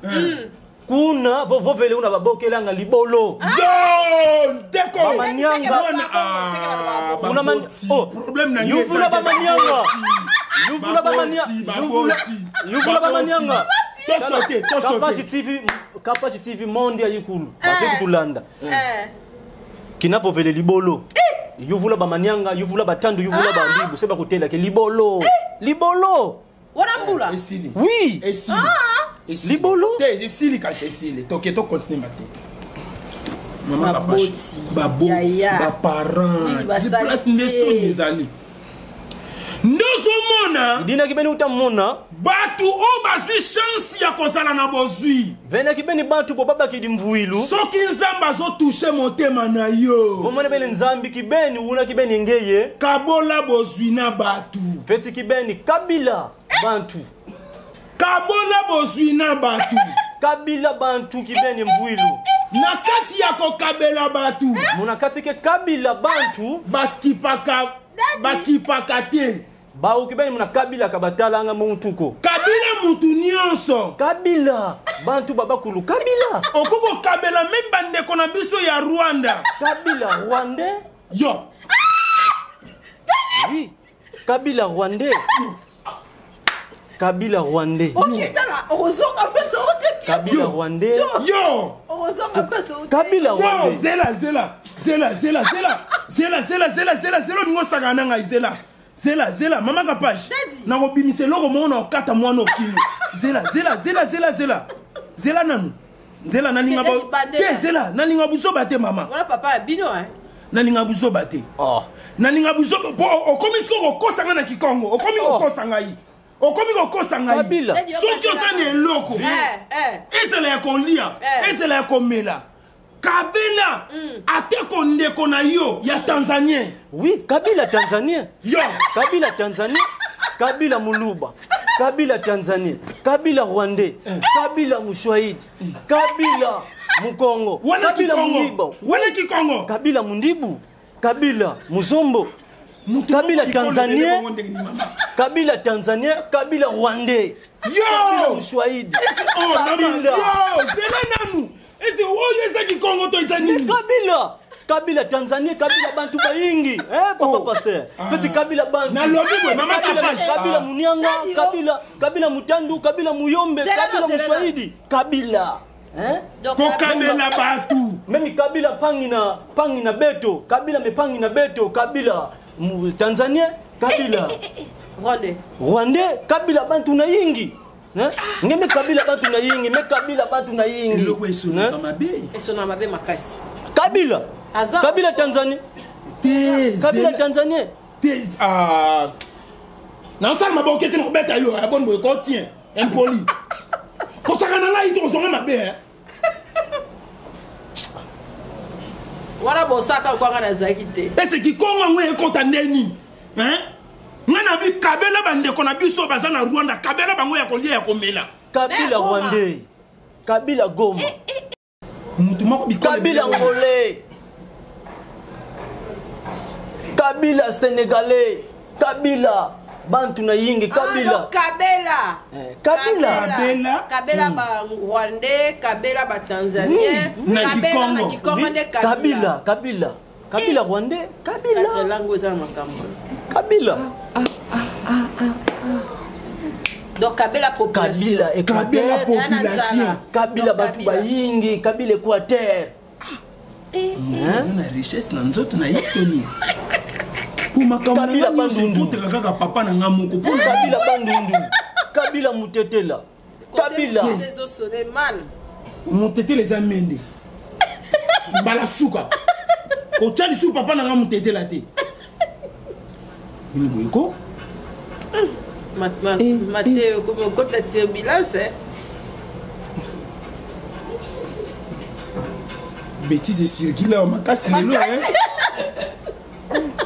Kuna vovele una babokelanga libolo. Yo, ndeko. Bamanyanga. Mwana, ah, Kuna man- baboti. oh, Problème na ngai yuvula eza te. bamanyanga. Yuvula Baboti, bamanya- yuvula- baboti. yuvula bamanyanga. Tosote, tosote. Kapachi TV, Kapachi TV monde ya yikulu. Base kutulanda. Eh. Kinavovele libolo. Yuvula bamanyanga, yuvula batandu, yuvula bandibu, seba kutela ke libolo. Libolo. Wana mbula. Esili. Oui. Esili. Esili. Libolo. Te, esili kasi esili. Toke to continue mate. Mama Baboti. Kapachi. Baboti, Yaya. baparent. Nini basali Place nde te. soni ezali. Nde ozomona Idina kibeni utamona. bato oyo bazwi chance ya kozala na bozwi. Vena kibeni bantu bo babaki mvuilu. Soki Nzambe azotouche motema na yo, Vomone bene nzambi kibeni una kibeni ngeye. kabola bozwi na bato. Feti kibeni kabila bantu. Kabola bozwi na bato. Kabila bantu kibeni mvuilu. Na kati ya kokabela bato, Munakati ke kabila bantu bakipaka bakipaka te. bauki beni muna kabila kabatalanga muntuko. Kabila mutu nyonso. Kabila bantu babakulu kabila. Okoki kokabela meme bandeko na biso ya Rwanda. Kabila rwandais. Yo. Oui. Kabila rwandais. Kabila rwandais. Ok, tala, okozonga mpe so ote. Kabila Yo. rwandais. Yo. Okozonga mpe so ote. Kabila Yo, rwandais. zela zela zela zela zela zela zela zela zela zela olingi osakana na ngai zela zela zela mama Kapache. Daddy. Nakobimisa eloko moko na okata mwana okimi. Zela zela zela zela zela zela nanu nzela nalinga Te, Daddy, bandela. te zela nalinga buzoba te mama. Wana papa ya bino, hein. Nalinga buzoba te. Oh. Nalinga buzoba po okomi sikoyo kokosa ngai na kikongo okomi Oh. kokosa ngai okomi kokosa ngai. Kabila. Daddy, Soki oza na eloko, Eh, eh. ezala ya kolia, Eh. ezala ya komela, kabela ateko ndeko na yo ya tanzanien. Oui, Kabila Tanzanien. Yo. Kabila Tanzanien. Kabila Muluba. Kabila Tanzanien. Kabila Rwandais. Kabila Muswahili. Kabila Mukongo. Wana Kabila kikongo Mundiba. wana kikongo. Kabila Mundibu. Kabila Muzombo. Mutu Kabila moko likolo Tanzanien. ebele bongo ndenge nini, mama? Kabila Tanzanien. Kabila Rwandais. Yo. Kabila Muswahili. Oh, mama, Kabila. yo zela nanu ese oyo eza kikongo to eza nini? Kabila. Kabila Tanzania, Kabila bantu bayingi. Eh, papa Oh. pasteur. Ah. Feti Kabila bantu. Nalobi boye, mama Kabila, Kapache. Kabila Ah. Munianga, Daddy, oh. Kabila, Kabila Mutandu, Kabila Muyombe, Zela Kabila no, zela no. Muswahili. Kabila. Hein? Donc, Kokabela bato. Même Kabila pangi na beto, Kabila mepangi na beto, Kabila Tanzania, Kabila Rwandais. Rwandais, Kabila bantu na yingi. Hein? Ngeme Kabila bantu na yingi, me Kabila bantu na yingi. Eloko esonaka Hein? mabe. Esona mabe makasi. Kabila. Aza- Kabila Tanzania, Te Kabila zela- Tanzania. te ah. Naosala maboke te nakobeta yo ya boni boye kotien impoli kosaka na ngai te kozonga mabe eh. Wana bosaka lokwanga nazalaki te. Ese kikongo yango ekota nde nini, hein? Ngai na bi kabela bandeko na biso baza na Rwanda, kabela bango ya kolia ya komela. Kabila Eh, Goma. Rwandais. Kabila Goma. Mutu moko bikolo Kabila ebele. Angolais. Kabila Sénégalais. Kabila Bantu na yingi Kabila. Ah, donc Kabela. Eh, Kabila. Kabela. Kabela ba Rwandais, Kabela ba Tanzanien, Na Kabela na Kikongo. Kikongo nde Kabila, Kabila. Kabila. Kabila Rwandais, Quatre Kabila. langues eza na makambo. Kabila. Donc Kabela population. Kabila Kabela Équateur. Ya na population. nzala. Kabila Donc, batu bayingi, Kabila Équateur. Moto aza na richesse na nzoto na ye toni po makambo na Kabila nga nyonso Bandundu. ekoteka kaka papa na nga moko mpo Kabila Bandundu. Kabila Mutetela. Kabila. Côté ezosone mal. Motetela eza mende mbala suka kotya lisusu papa na nga motetela te ini boye ko. Mateo komi okota turbulence, eh. Bêtise ecircule awa makasi lelo.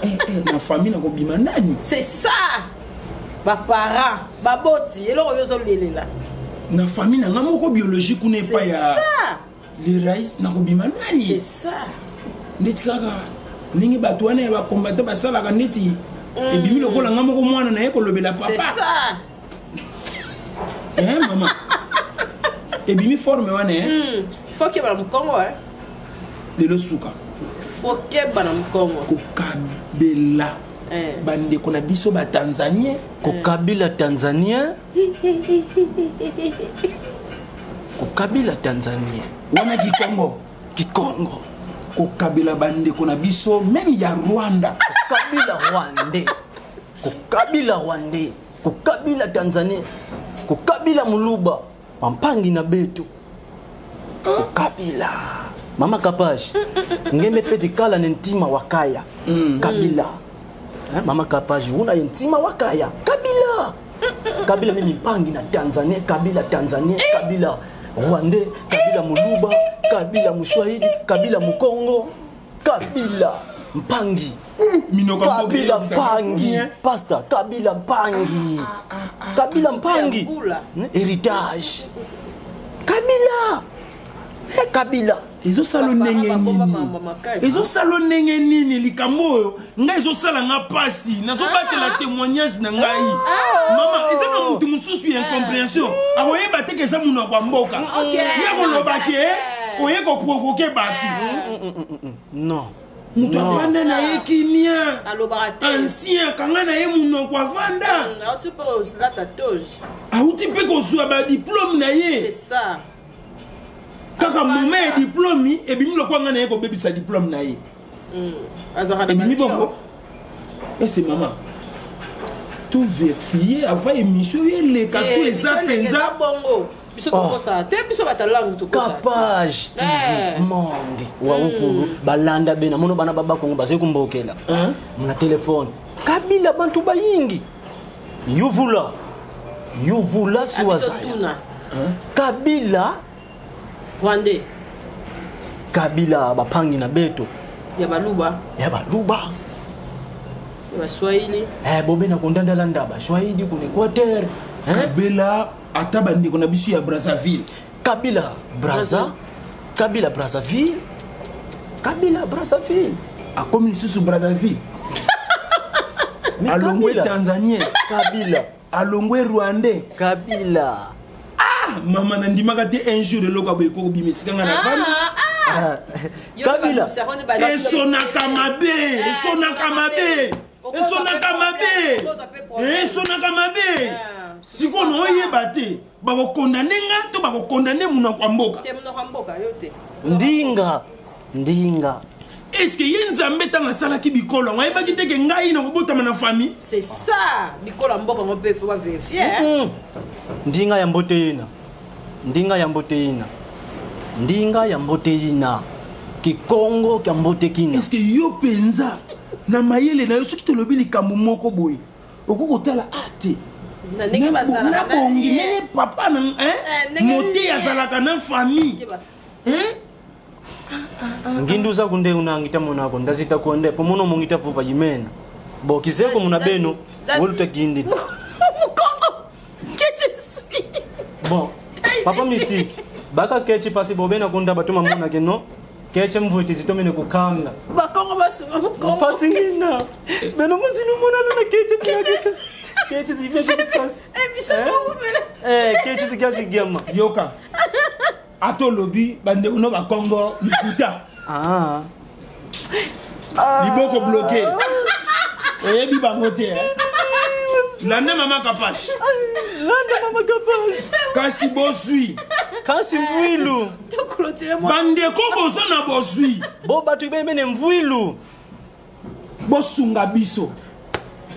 Eh, eh, na famille nakobima nani? C'est ça, baparent, baboti, eloko oyo ozolelela. Na famille na nga moko biologique kuna epai ya le rais, nakobima nani? C'est ça. Ndeti kaka ndenge bato wana ya bacombattant basalaka, ndeti ebimi lokola nga moko mwana na ye kolobela C'est papa. ça. Eh, mama, ebimi forme wana, eh? Faut keba na mokongo, eh. Lelo suka. Faut keba na mokongo. Kokabela bandeko na biso batanzanien. Kokabila tanzanien, kokabila tanzanien. Wana kikongo. Kikongo. Kokabela bandeko na biso même ya Rwanda. Kokabila rwandais, kokabila rwandais, kokabila tanzanien, kokabila muluba, pampangi na beto, kokabila mama Kapage ngeme feti kala ne ntima wakaya kabila. Eh, mama Kapage una ye ntima wakaya kabila, kabila mimi mpangi na Tanzania, kabila tanzania, kabila rwandais, kabila muluba, kabila muswahili, kabila mukongo, kabila mpangi. Minoko ya mboka Kabila eyebisaka. mpangi, pasta, kabila mpangi, kabila mpangi. Mbula. Héritage kabila. Eh, kabila. Ezosala Bapara ndenge babomba nini? mambo makasi. Ezosala ndenge nini? Likambo oyo ngai ezosala nga mpasi, nazobatela témoignage na ngai. Mama, eza na motu mosusu ya incompréhension, akoyeba te ke eza monoko ya mboka. Ye koloba ke oye koprovoquer bato. Non. Moto avanda na ye kimia. Alobaka te. Ancien akanga na ye monoko, avanda. Auti mpe kozalata toge. Auti mpe kozwa badiplôme na ye. C'est ça. Kaka moment ya diplôme ebimi lokwa ngai na ye kobebisa diplôme na ye. Azalaka na Ebimi balio. bongo ese mama, to vérifier avant émission oyo eleka to eza mpenza. Bongo biso tokosala te, biso bato langu tokosala. Kapage TV. Monde wa ukulu balanda be namono bana babakongo bazali kumbokela muna telefone kabila bantu bayingi yuvula yuvula si wazaya. Tuna. Kabila. Rwandais. Kabila bapangi na beto. Ya baluba. Ya baluba. Ya baswahili. Eh, bobe na kondandalanda baswahili kuna Équateur, eh? Kabela ata bandeko na biso ya Brazzaville. Kabila Braza, kabila Brazzaville, kabila Brazzaville. Akomi lisusu Brazzaville. Mais Alongwe Kabila. Tanzanien. Kabila. Alongwe rwandais. Kabila. Ah, mama, nandimaka te un jour eloko ya boye ekokobima esika nga na vandi. Kabila. Esonaka mabe, esonaka mabe, esonaka mabe, esonaka mabe. Sikoyo na oyeba te bakokondane nga to bakokondane monoko ya mboka. Te, monoko ya mboka yo te. Ndinga ndinga. Est-ce ye Nzambe ntango asalaki bikolo yango ayebaki te ke ngai nakobotama na famille? C'est ça, bikolo ya mboka yango mpe faut bavérifier. Ndinga ya mbote yina, ndinga ya mbote yina, ndinga ya mbote yina, kikongo kya mbote kina. Est-ce yo mpenza na mayele na yo, soki tolobi likambo moko boye, okoki kotala a te? Na ndenge bazalaka na Nabongi ye. ndenge papa na Eh, ndenge mote ye. azalaka na famille. Nginduza kunde unangita monako ndazita konde po muno mungita vuva yimena bo kizeko muna beno woluta gindi. Mukongo que je suis. Bon, papa Mystique baka kechi pasi bobena kunda batuma muna keno keche mvuti zitomene kukanga. Bakongo basunga mukongo. Pasi ngina beno muzinu muna luna keche keche keche zivya pasi. Biso toumela. Eh, keche zikazigema. Yoka, ata olobi bandeko no bakongo likuta. Ah. Liboko bloqué, oyebi bango te, eh? Landa mama Kapashe. Landa mama Kapashe. Kasi bozwi. Kasi mvwilu. Bandeko boza na bozwi. Bo bato bemene mvwilu. Bosunga biso.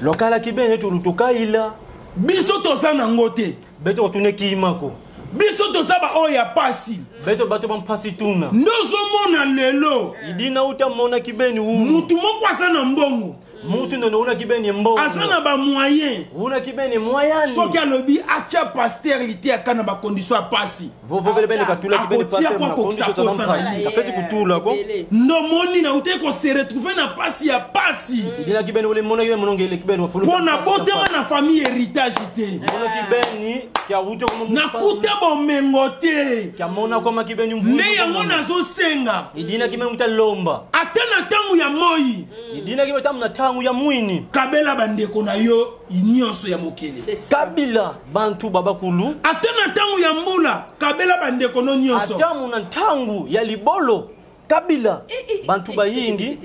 Lokalaki bene tolutukaila. Biso toza nango te. Beto otune kimako. Biso toza baoyo ya pasi. Beto bato bampasi tuna. Nde ozomona lelo. Idina uta monaki beni unu. Mutu moko aza na mbongo. Mutu ndono una kibeni mbongo. Aza na bamoyen. Una kibeni moyani. Soki alobi atya paster liteyaka na bakondition ya pasi. Vovovele bene katula kibeni Akotia pasteur po na akokisa condition posa na tsa ye. Afeti kutula ko. Ebele. Ndomoni nautaki kose retrouve na pasi ya pasi. Idina kibeni ule mona kibeni monongele kibeni wafulu. Mpo na botema na famille héritage te. Mona kibeni kya wuto komo. Nakuta bomengo te. Kya mona koma kibeni mvulu. Nde yango nazosenga. Idina kibeni muta lomba. Ata na ntango ya moi. Idina kibeni tamu na tangu ya mwini. Kabela bandeko na yo nyonso ya mokili. C'est ça. Kabila bantu babakulu. Ata na ntango ya mbula kabela bandeko no nyonso. Atamu na ntangu ya libolo. Kabila bantu bayingi.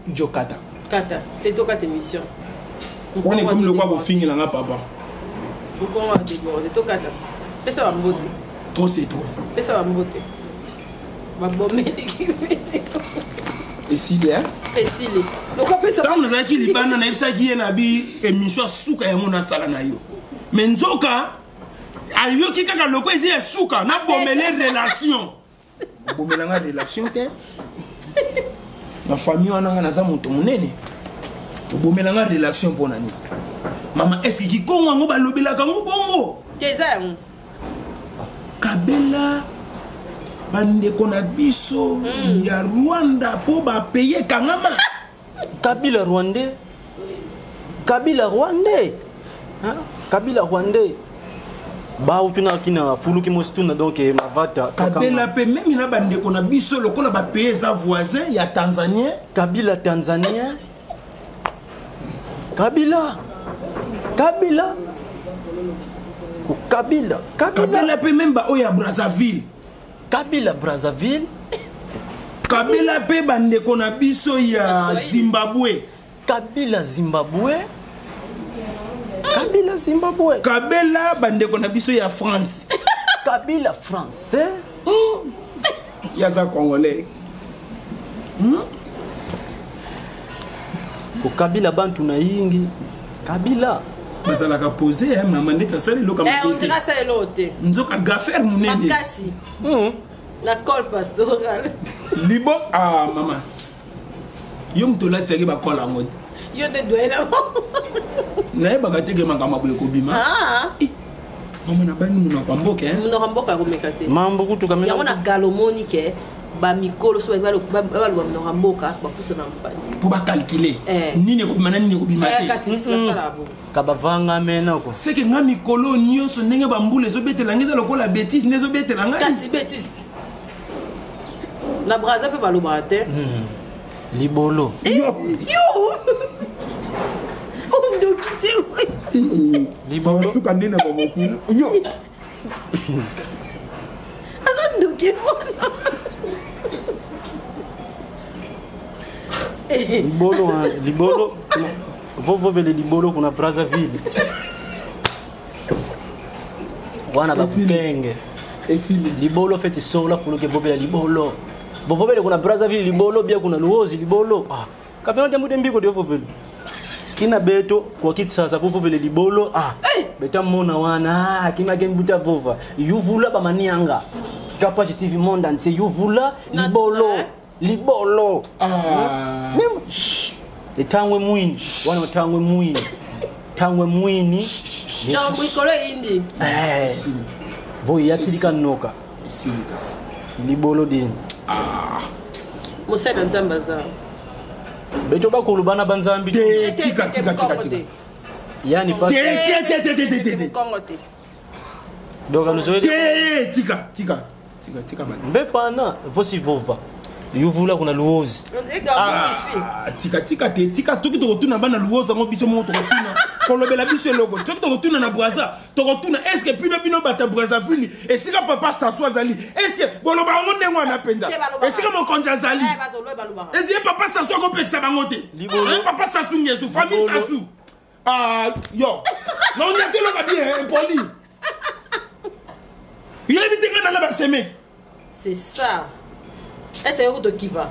Jokata. Kata te tokata émission. Wana ekomi lokwa kofingelanga papa. Mokongo adéborde tokata. Pesa bambote. Trop c'est trop. Pesa bambote. Babomeli. Esili eh? Esili. Lokwa pesa. Ntango nazalaki libanda nayebisaki ye na bi émission ya suka yango nasala na yo. Me nzoka ayoki kaka lokwa ezi ya suka nabomele relation. Bomelanga relation te. Na famille wana nga naza moto monene. Obomelanga relation mpo na nini? Mama, est-ce que kikongo yango balobelaka yango bongo? Te eza yango. Kabela bandeko na biso ya Rwanda mpo bapaye kangama. Kabila rwandais. Kabila rwandais. Hein? Kabila rwandais. Ba utuna kina fuluki mosituna donc mavata. Kabela mpe memi na bandeko na biso lokola bapaye eza voisin ya Tanzanien. Kabila Tanzanien. Kabila. Kabila. Kabila. Kabila. Kabela mpe meme baoyo ya Brazzaville. Kabila Brazzaville. Kabela mpe bandeko na biso ya Zimbabwe. Kabila Zimbabwe. Kabila Zimbabwe. Kabela bandeko na biso ya France. Kabila français. Yaza congolais. Ko Kabila bantu na yingi. Kabila. Bazalaka pose eh, mama ndeti asali eloko ya Eh, on mabe te. dirait ça eloko te. Nzoka gafer monene. Makasi. Na col pastoral. Libo ah mama. Yo moto olatiaki bakola yango te. Yo nde doyen na bango. Nayebaka te ke makambo boye kobima. Ah. Mama nabangi monoko ya mboka eh. Monoko ya mboka akomeka te. Mambo kutu kamina. Yango na galomoni ke bamikolo so baloba monoko ya mboka bapusa na mopanzi. Mpo bakalkule. Eh. Nini ekobima na nini ekobima Eh, te. kasi basala bongo. Kabavanga mena ko. Seke nga mikolo nyonso ndenge bambula ezobetela ngai eza lokola bétise nde ezobetela ngai. Kasi bétise. Na Brazza mpe balobaka te. Libolo. Yo. Yo! Ondoki te. Libolo. Suka nde na bamokili. Yo. Aza ndoki mwana. Libolo hein, libolo. Vovovele libolo kuna Brazzaville. Wana bakenge. Esili. Libolo feti sola fuluke vovela libolo. Vovovele kuna Brazzaville libolo bia kuna Luozi libolo. Ah, kapena jambu dembiko de vovele. Kina beto kwa kitsasa vovovele libolo. Ah, beta mona wana ah, kima gembuta vova. Yuvula ba manianga. Kapache TV monde entier yuvula libolo. Libolo. Ah. Mimi shh. Etangwe mwini. Wana tangwe mwini. Tangwe mwini. Donc mikolo eyindi. Eh. Voyi yatilika noka. Esili kasi. Libolo dini. Mosali ya Nzambe aza. Beto bakulu bana banzambi. Te tika tika tika tika. Yani pas. Te te te te te te te. Kongo te. Donc aluzoeli. Te tika tika tika tika ba. Mbefana vosi vova. Yuvula kuna Luozi. On dirait garçon ici. Ah, tika tika te tika toki tokotuna bana Luozi yango biso moko tokotuna kolobela biso eloko soki tokotuna na Brazza tokotuna est ce que bino bino bata Brazzaville esika papa Sassou azali est ce que boloba yango ndenge wana mpenza Te balobaka. esika mokonzi azali Eh, bazolo balobaka. est ce que papa Sassou akopekisa bango te? Libolo. Hein, papa Sassou Nguesso famille Libolo. Sassou. Ah yo naonia te eloka bien impoli yebi te nga nanga basemeki. C'est ça. Est-ce que vous okipa?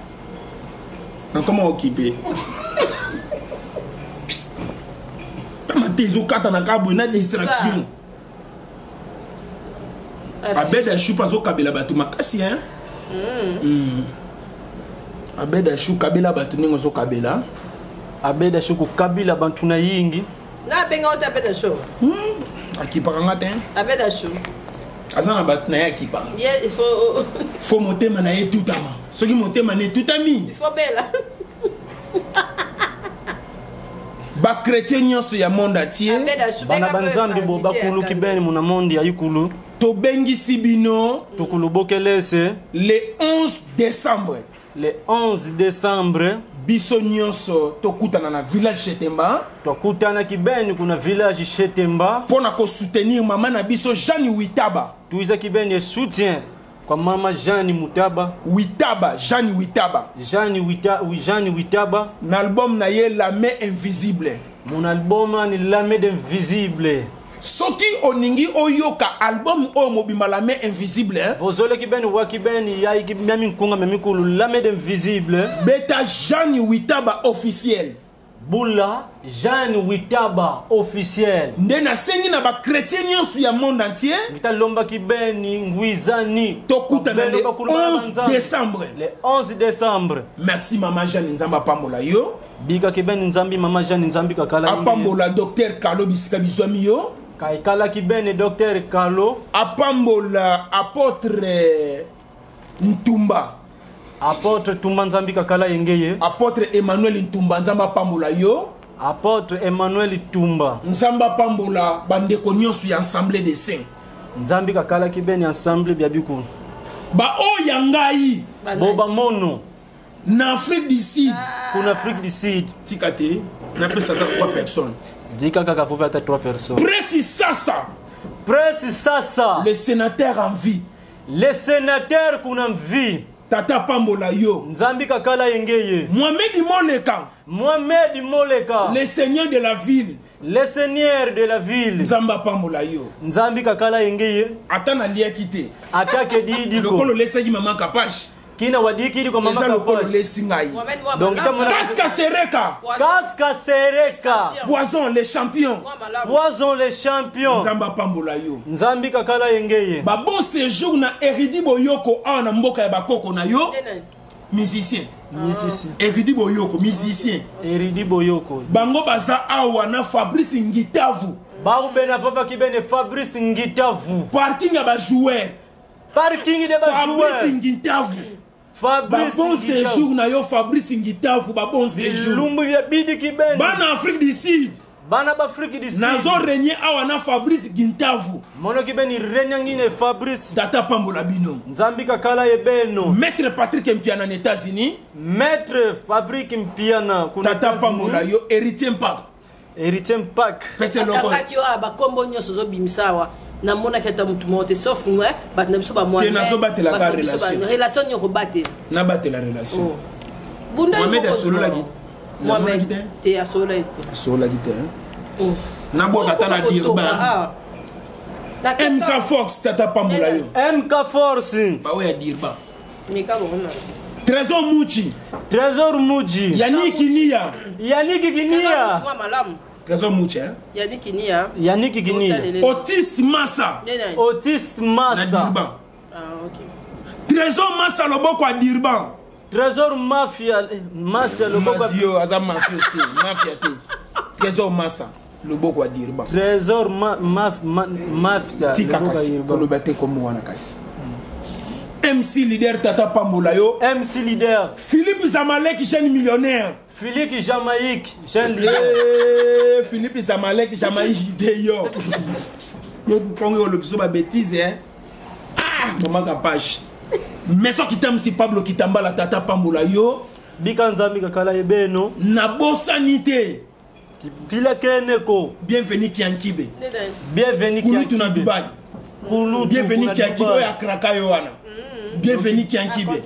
Nakoma okipe tama te ezokata na kabwe na distraction. Abed Ashu mpe azokabela bato makasi hein? Abed Ashu kabela bato ndenge ozokabela. Abeda Shuku Kabila bantu na yingi. Na benga ota Abeda Shuku. Akipaka nga te. Abeda Shuku. Aza na bato na ye akipaka. Ye il faut faut motema na ye etutama. Soki motema na etutami. Il faut bela. Ba chrétien nyonso ya monde entier. Bana banzambi bo bakuluki bene muna monde ya ikulu. Tobengisi bino. Tukulubokelese. Le 11 décembre. Le 11 décembre. Biso nyonso tokutana na village Chetemba. Tokutana kibeni kuna village Chetemba. Pona ko soutenir mama na biso Jeanne Witaba. Tuiza kibeni soutien kwa mama Jeanne Mutaba. Witaba, Jeanne Witaba. Jeanne Wita, Jeanne Witaba. Na album na ye La Main Invisible. Mon album ni La Main Invisible. Soki oningi oyoka album oyo mobima La Main Invisible, hein? Bozole kibeni wakibeni ya ikibami nkunga memikulu La Main Invisible. Beta Jeanne Witaba officiel. Bula Jeanne Witaba officiel. Nde nasengi na ba chrétien nyonso ya monde entier. Ngita lomba kibeni ngwizani. Tokutana le 11 décembre. Le 11 décembre. Merci mama Jeanne Nzamba pambola yo. Bika kibeni Nzambi mama Jeanne Nzambi kakala. Apambola docteur Kalo bisika bizwami yo. Kaikala kibeni docteur Kalo. Apambola apôtre Ntumba. Apôtre Ntumba Nzambi kakala yengeye. Apôtre Emmanuel Ntumba Nzamba pambola yo. Apôtre Emmanuel Ntumba. Nzamba pambola bandeko nyonso ya assemblée des saints. Nzambi kakala kibeni ensemble bya biku. Ba oya ngai. Boba mono. Na Afrique du Sud. Kuna Afrique du Sud. Tikate, na pesa ta 3 personnes. Dika kaka faut faire 3 personnes. Presi Sasa. Presi Sasa. Le sénateur en vie. Le sénateur kuna vie. Tata pambola yo. Nzambi kakala yengeye. Mohamed Moleka. Mohamed Moleka. Le seigneur de la ville. Le seigneur de la ville. Nzamba pambola yo. Nzambi kakala yengeye. Ata na liaki te. Atake didi ko. Lokolo lesaki mama Kapash. Kina wadiki ko mama Kapash. Lesi ngai. Donc Kaska Sereka. Kaska Sereka. Poison les champions. Poison les champions. Nzamba pambola yo. Nzambi kakala yengeye. Ba bon séjour na Eridi Boyoko a na mboka ya bakoko na yo. Musicien. Musicien. Eridi Boyoko musicien. Eridi Boyoko. Bango baza awa na Fabrice Ngitavu. Baubena papa kibene Fabrice Ngitavu. Parking ya ba joueur. Parking de ba joueur. Fabrice Ngitavu. Fabrice ba bon séjour na yo Fabrice Ngitavu ba bon séjour. Lumbu ya bidi kibene. Bana Afrique du Sud. Bana ba Afrique du Sud. Nazo régner awa na Fabrice Ngitavu. Mono kibeni régner ngine Fabrice. Tata pambola bino. Nzambi kakala yebeno. Maître Patrick Mpiana na États-Unis. Maître Fabrice Mpiana kuna Tata pambola yo héritier Mpaka. Héritier Mpaka. Pese loko. Akangaki yo ba kombo nyonso zo bimisa wa. Namonaki ata motu moko te sauf bato na biso ba mwana. Te nazobatelaka relation. Relation nyoko batela. Nabatela relation. Oh. Bunda Mohamed asololaki. Mohamed te asololaki te. Asololaki te. Oh. Nabwaka ata na Durban. MK Fox tata pambola yo. MK Force. Ba oyo ya Durban. Mika bona. Trésor Muchi. Trésor Muchi. Yannick Kinia. Yannick Kinia. Trésor Muchi, hein? Yannick Kinia. Yannick Kinia. Otis Massa. Otis Massa. Na Durban. Ah, ok. Trésor Massa loboko à Durban. Trésor Mafia Massa loboko. Madio aza mafia te, mafia te. Trésor Massa loboko à Durban. Trésor Mafia. Tika kasi koloba te komo wana kasi. MC leader Tata Pambola yo. MC leader. Philippe Zamalek jeune millionnaire. Philippe Jamaïque jeune leader. Hey, Philippe Zamalek Jamaïque de yo. Yo pongo le biso ba bêtise hein. Ah, maman Kapash. Mais so kitam si Pablo Kitambala Tata Pambola yo. Bika Nzambi kakala ebeno. Na bosanité. Pila keneko. Bienvenue Kiankibe. Bienvenue Kiankibe. Kulutu na Dubaï. Kulutu. Bienvenue Kiankibe oya kraka yo wana. Bienvenue Kiankibe.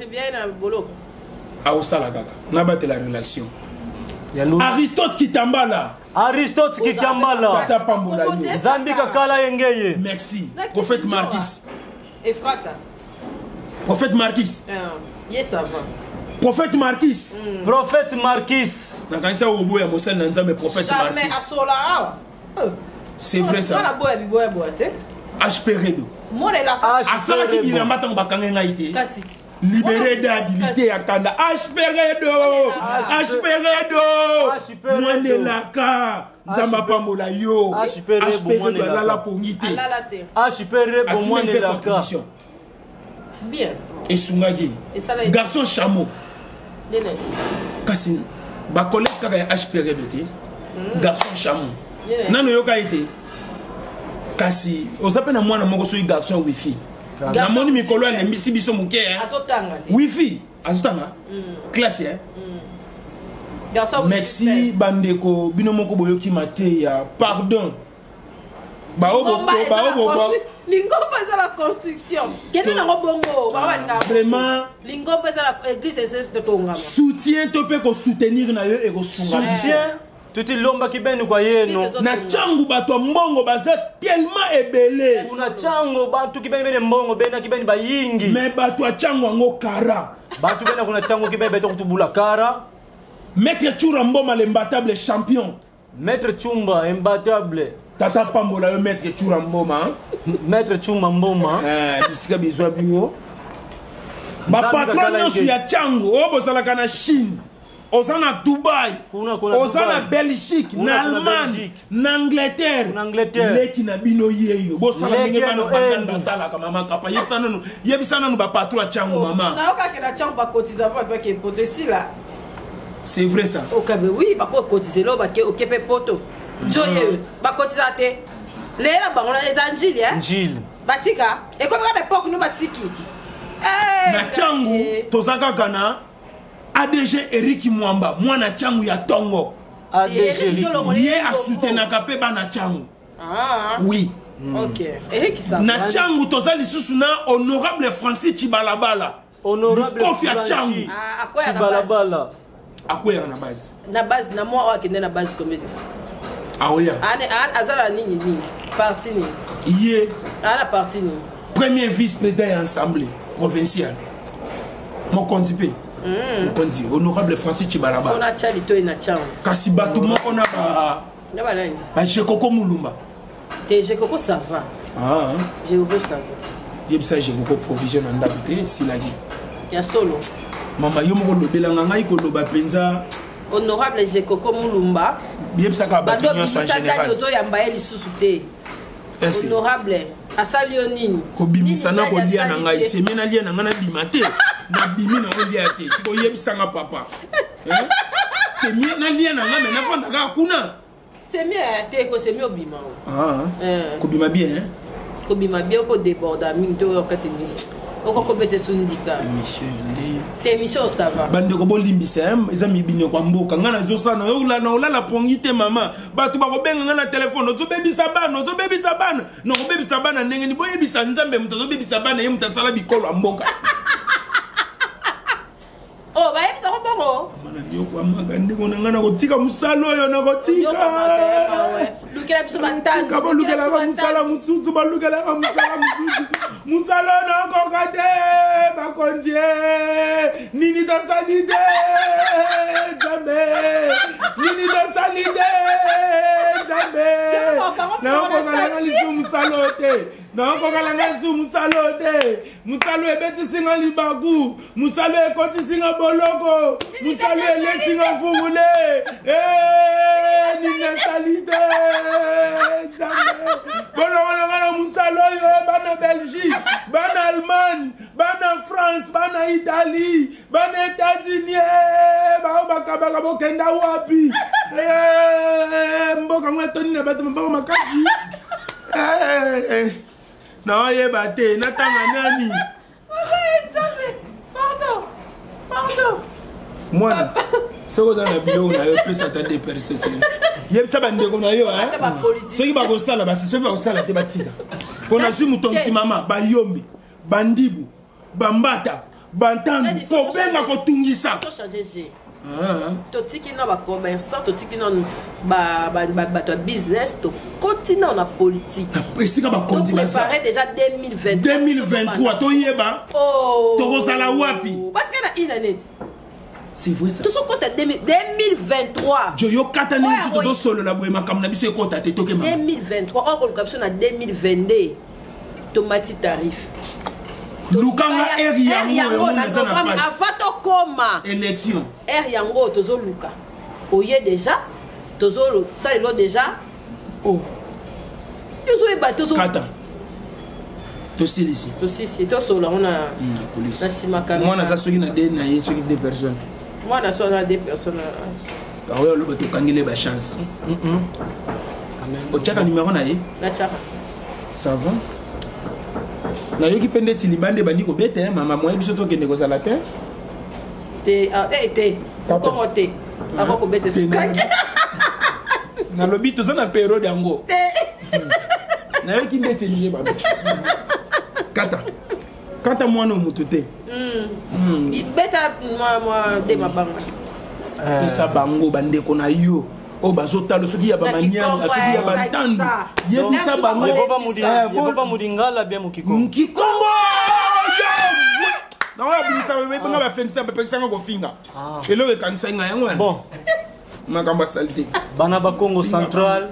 Aosala kaka. Nabatela relation. Aristote Kitambala. Aristote Kitambala. Tata Pambola yo. Nzambi kakala yengeye. Merci. Prophète Marquis. Efrata. Prophète Marquis. Yes, ça va. Prophète Marquis. Prophète Marquis. Nakanisa obo ya mosali na Nzambe prophète Jamais Marquis. asola. C'est vrai ça. Wana boya biboya boya te. HP Redo. Mona elaka. Asalaki bilamba ntango bakangi ngai te. Kasi. Libéré dadi liteya kanda hperedo hperedo mwanelaka nzambe apambola yo hperedo alala pongi te atinaki contribution esungaki garçon chameau kasi bacollègue kaka ya hperedo te hmm. garçon chameau nano oyoka ye te kasi oza mpe na mwana moko soki garçon wifi namoni mikolo alembisi biso moke wifi azotanga mm. classe eh? mm. merci bandeko bino moko boyoki mateya pardon lingomba eza la construction kende nango bongo vraiment lingomba eza la église ezotongama soutien to mpe kosoutenir na yo ekosunga soutien tutilombaki beni kwa yenu na ntango bato ya mbongo baza tellement ebele kuna ntango bantu kibeni bene mbongo bena kibeni bayingi me bato ya ntango yango kara bantu bena kuna ntango kibeni beto kutubula kara maître chura mboma l'imbattable champion maître chumba imbattable tata pambola yo maître chura mboma maître chumba mboma eh, bisika bizwa bino bapatron nyonso ya ntango oyo bozalaka na chine oza na dubai oza na belgique na allemagne na angleterre leki na bino yeyo bosala ndenge bana bandani basalaka mama kapa yebisa nanu yebisa nanu bapatro ya ntango oh, mama nayokaki na ntango bakotiza mpo bato bake poto esila c'est vrai ça okabe oui bakokotizela oyo bake oke mpe poto njo ah. yeyo bakotiza te leyela bango eza njili eh? njili batika ekomi kaka na epoke no batiki na ntango toza kaka na adg eric mwamba mwana changu ya tongo ye asutenaka mpe bana changu ah. oui mm. okay. na changu toza lisusu na honorable francis chibalabala likofi ya changu ah, chibalabala akweyaka na base na base na mwa oyo akende na base combien de fois aoya aza na nini nini parti nini ye aza na parti nini premier vice président ya assemblée provinciale mokonzi mpe mm. mokonzi honorable francis cibalaba kasi bato moko na bajekoko mulumba te jekoko ça va ah. jekoko ça va yebisa jekoko provision na ndako te esilaki ya solo mama yo moko olobelanga ngai koloba mpenza honorable jekoko mulumba yebisaka bato nyonso en général ozoyamba ye lisusu te honorable asali yo nini kobimisa na kolia na ngai seme nalia na ngai nabima te nabimi na kolia te sikoyebisanga papa semie nalia na ngai me nafanda kaka kuna semie eh, te kosemi obima o ah, eh. kobima bien eh? kobima bien oko deborda mingi to oyoka te misi okokobete so ndika te émission ça va bandeko bolimbisa eza mibineko ya mboka ngai nazosala na olala pongi te mama bato bakobenga ngai na telefone ozobebisa bana ozobebisa bana nakobebisa bana ndenge ni boyebisa nzambe moto azobebisa bana ye moto asala bikolo ya mboka oh bayebisa ko bongo mana niokwamaka ndeko na ngai nakotika mosala oyo nakotikalukela biso batanga bolukelaka mosala mosusu balukelaka mosala mosusu mosala oyo nakoka te bakonzi e, nini tosali te nzambe nini tosali te nzambe nakokoka nanga lisusu mosala oyo te nakokoka nanga lisusu mosala oyo te mosala ebetisi nga libaku mosala ekotisi nga boloko mosala elesi nga mfungule eh, nini nasali te nzambe boloko na nga na mosala oyo eh, bana belgique bana allemagne bana france bana italie bana états-unis eh, bao bakabaka bokenda wapi mboka ngo etondi na bato maboko makasi naoyeba te natanga nani mwana soki oza na biloko na yo pesa ata de personne yebisa bandeko na yo soki bakosala basi soki bakosala te batika mpo nazwi moto mama bayombe bandibu bambata bantandu kobenga kotungisa Ah. totiki na bacommerçant totiki nanu bato ya business tokoti nanu na politique esika bakonzi baprépare déjà 2023 2023 toyeba oh. tokozala wapi batika na ina neti c'est vrai ça tozokota 2023 jo yo kata ndenge biso tozosolola boye makambo na biso ekota te tokema 2023 oyo koluka biso na 2022 tomati tarif. Lukanga heure yango na novembre avant tokoma élection. Heure yango tozoluka. Oye déjà tozosalelo déjà. Oh. Tozoyeba tozo kata. Tosilisi. Tosisi tosolola ngo na na nsima kamera. Mwana aza soki na de na ye soki deux personnes. Mwana so na deux personnes. Oyo aloba tokangeli ba chance. Otiaka numéro na ye? Natiaka. Ça va? Nayoki mpe ndeti libanda ebandi kobeta ye mama moye biso tokende kozala te. Te, ah, eh, te. Kongo te. Ako kobeta sukaki. Nalobi toza na periode yango. Nayoki ndeti elingi babe. Kata. Kata mwana moto te. Beta mwa mwa de mabanga. Pesa bango bandeko na yo. Oyo bazotala soki ya bamanyanga, soki ya bantandu. Yebisa bango. Yehova mudingala bien mukikongo. Mukikongo! Naoyo abimisa benga bafengisa bapekisanga kofinga. Eloko ekangisa ngai yango wana. Bon. Makambo asali te. Bana ba Congo Central,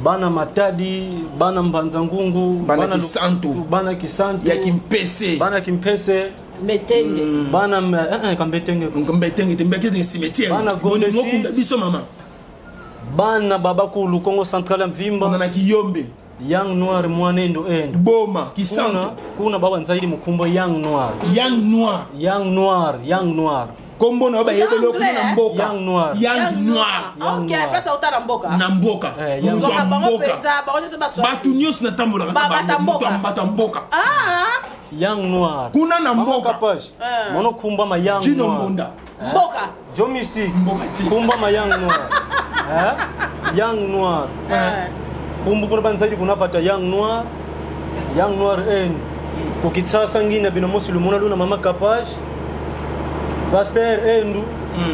bana Matadi, bana Mbanza Ngungu, bana Kisantu, bana Kisantu, ya Kimpese, bana Kimpese, Mbetenge, bana Kambetenge, Mbetenge te, Mbetenge cimetière. Bana Gonde Mokunda biso mama. Bana Babakulu Congo Central ya Mvimba, bana Kiyombe, Yang Noir mwanendo endo. Boma Kisantu. Kuna baba nzaidi mukumbo Yang Noir. Yang Noir. Yang Noir, Yang Noir. Kombo na ba yebelo kuna na mboka. Yang Noir. Yang Noir. OK, place auta na mboka. Na mboka. Mutu mboka. Batu nyonso na tambola na mboka. Batu mboka. Ah. Yang Noir. Kuna na mboka. Page. Mono kumba ma Yang Noir. Jino Mbonda. Mboka. Jo Mystique. Mboka ti. Kumba ma Yang Noir. Eh? Yang Noir. Kumbu kuna banzaidi kuna pata Yang Noir. Yang Noir end. Kukitsasa ngina bino mosi lumona luna mama Kapage. Pasteur Endu,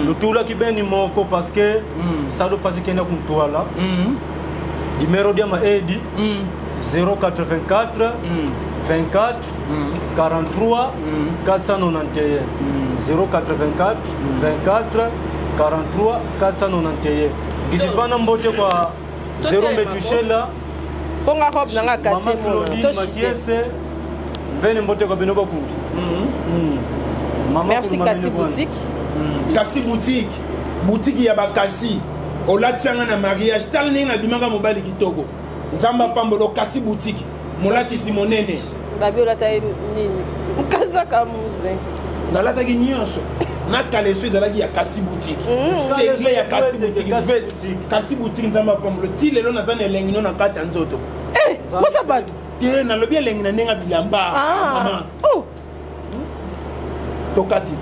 lutula kibeni moko parce que salo pasi kenda kumtuala. Numéro dia ma Edi 084 24 43 491 084 24 43 491. Gisifana mbote kwa 0 Metushela. Ponga robe nanga kase mo. Toshite. Vene mbote kwa bino baku. Merci Kassi Boutique. Kassi Boutique. Boutique ya bakasi. Olatianga na mariage tala ndenge na bimaka mobali kitoko. Nzamba pambolo Kassi Boutique. Molati simonene. Babi olata nini? Kazaka muze. Nalataki nyonso. Na kaleso ezalaki ya Kassi Boutique. Segle ya Kassi Boutique. Kassi Boutique nzamba pambolo. Ti lelo naza na elengi no na kati ya nzoto. Eh, mosa badu. Te nalobi elengi na ndenge bilamba. Mama. Oh. Tokati.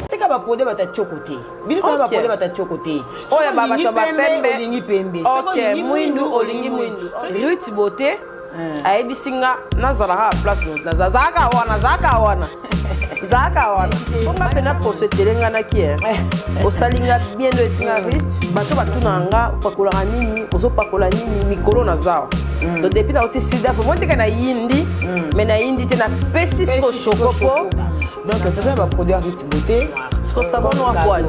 Teka ba produit bata chokote. Biso ba produit bata chokote. Oya ba bato ba pembe, olingi pembe. OK, mwindu olingi mwindu. Ruth Beauté ayebisi nga nazalaka place no nazalaka wana, zalaka wana. Zalaka wana. Ponga pena posetele nga naki eh. Osali nga bien do esinga Ruth, bato batuna nga opakolaka nini, ozopakola nini mikolo na zawa. Donc depuis na oti sida fo monte na yindi, mais na yindi te na pesi siko chocopo. Donc faisons ba produit Ruth Beauté. Siko savon noir quoi?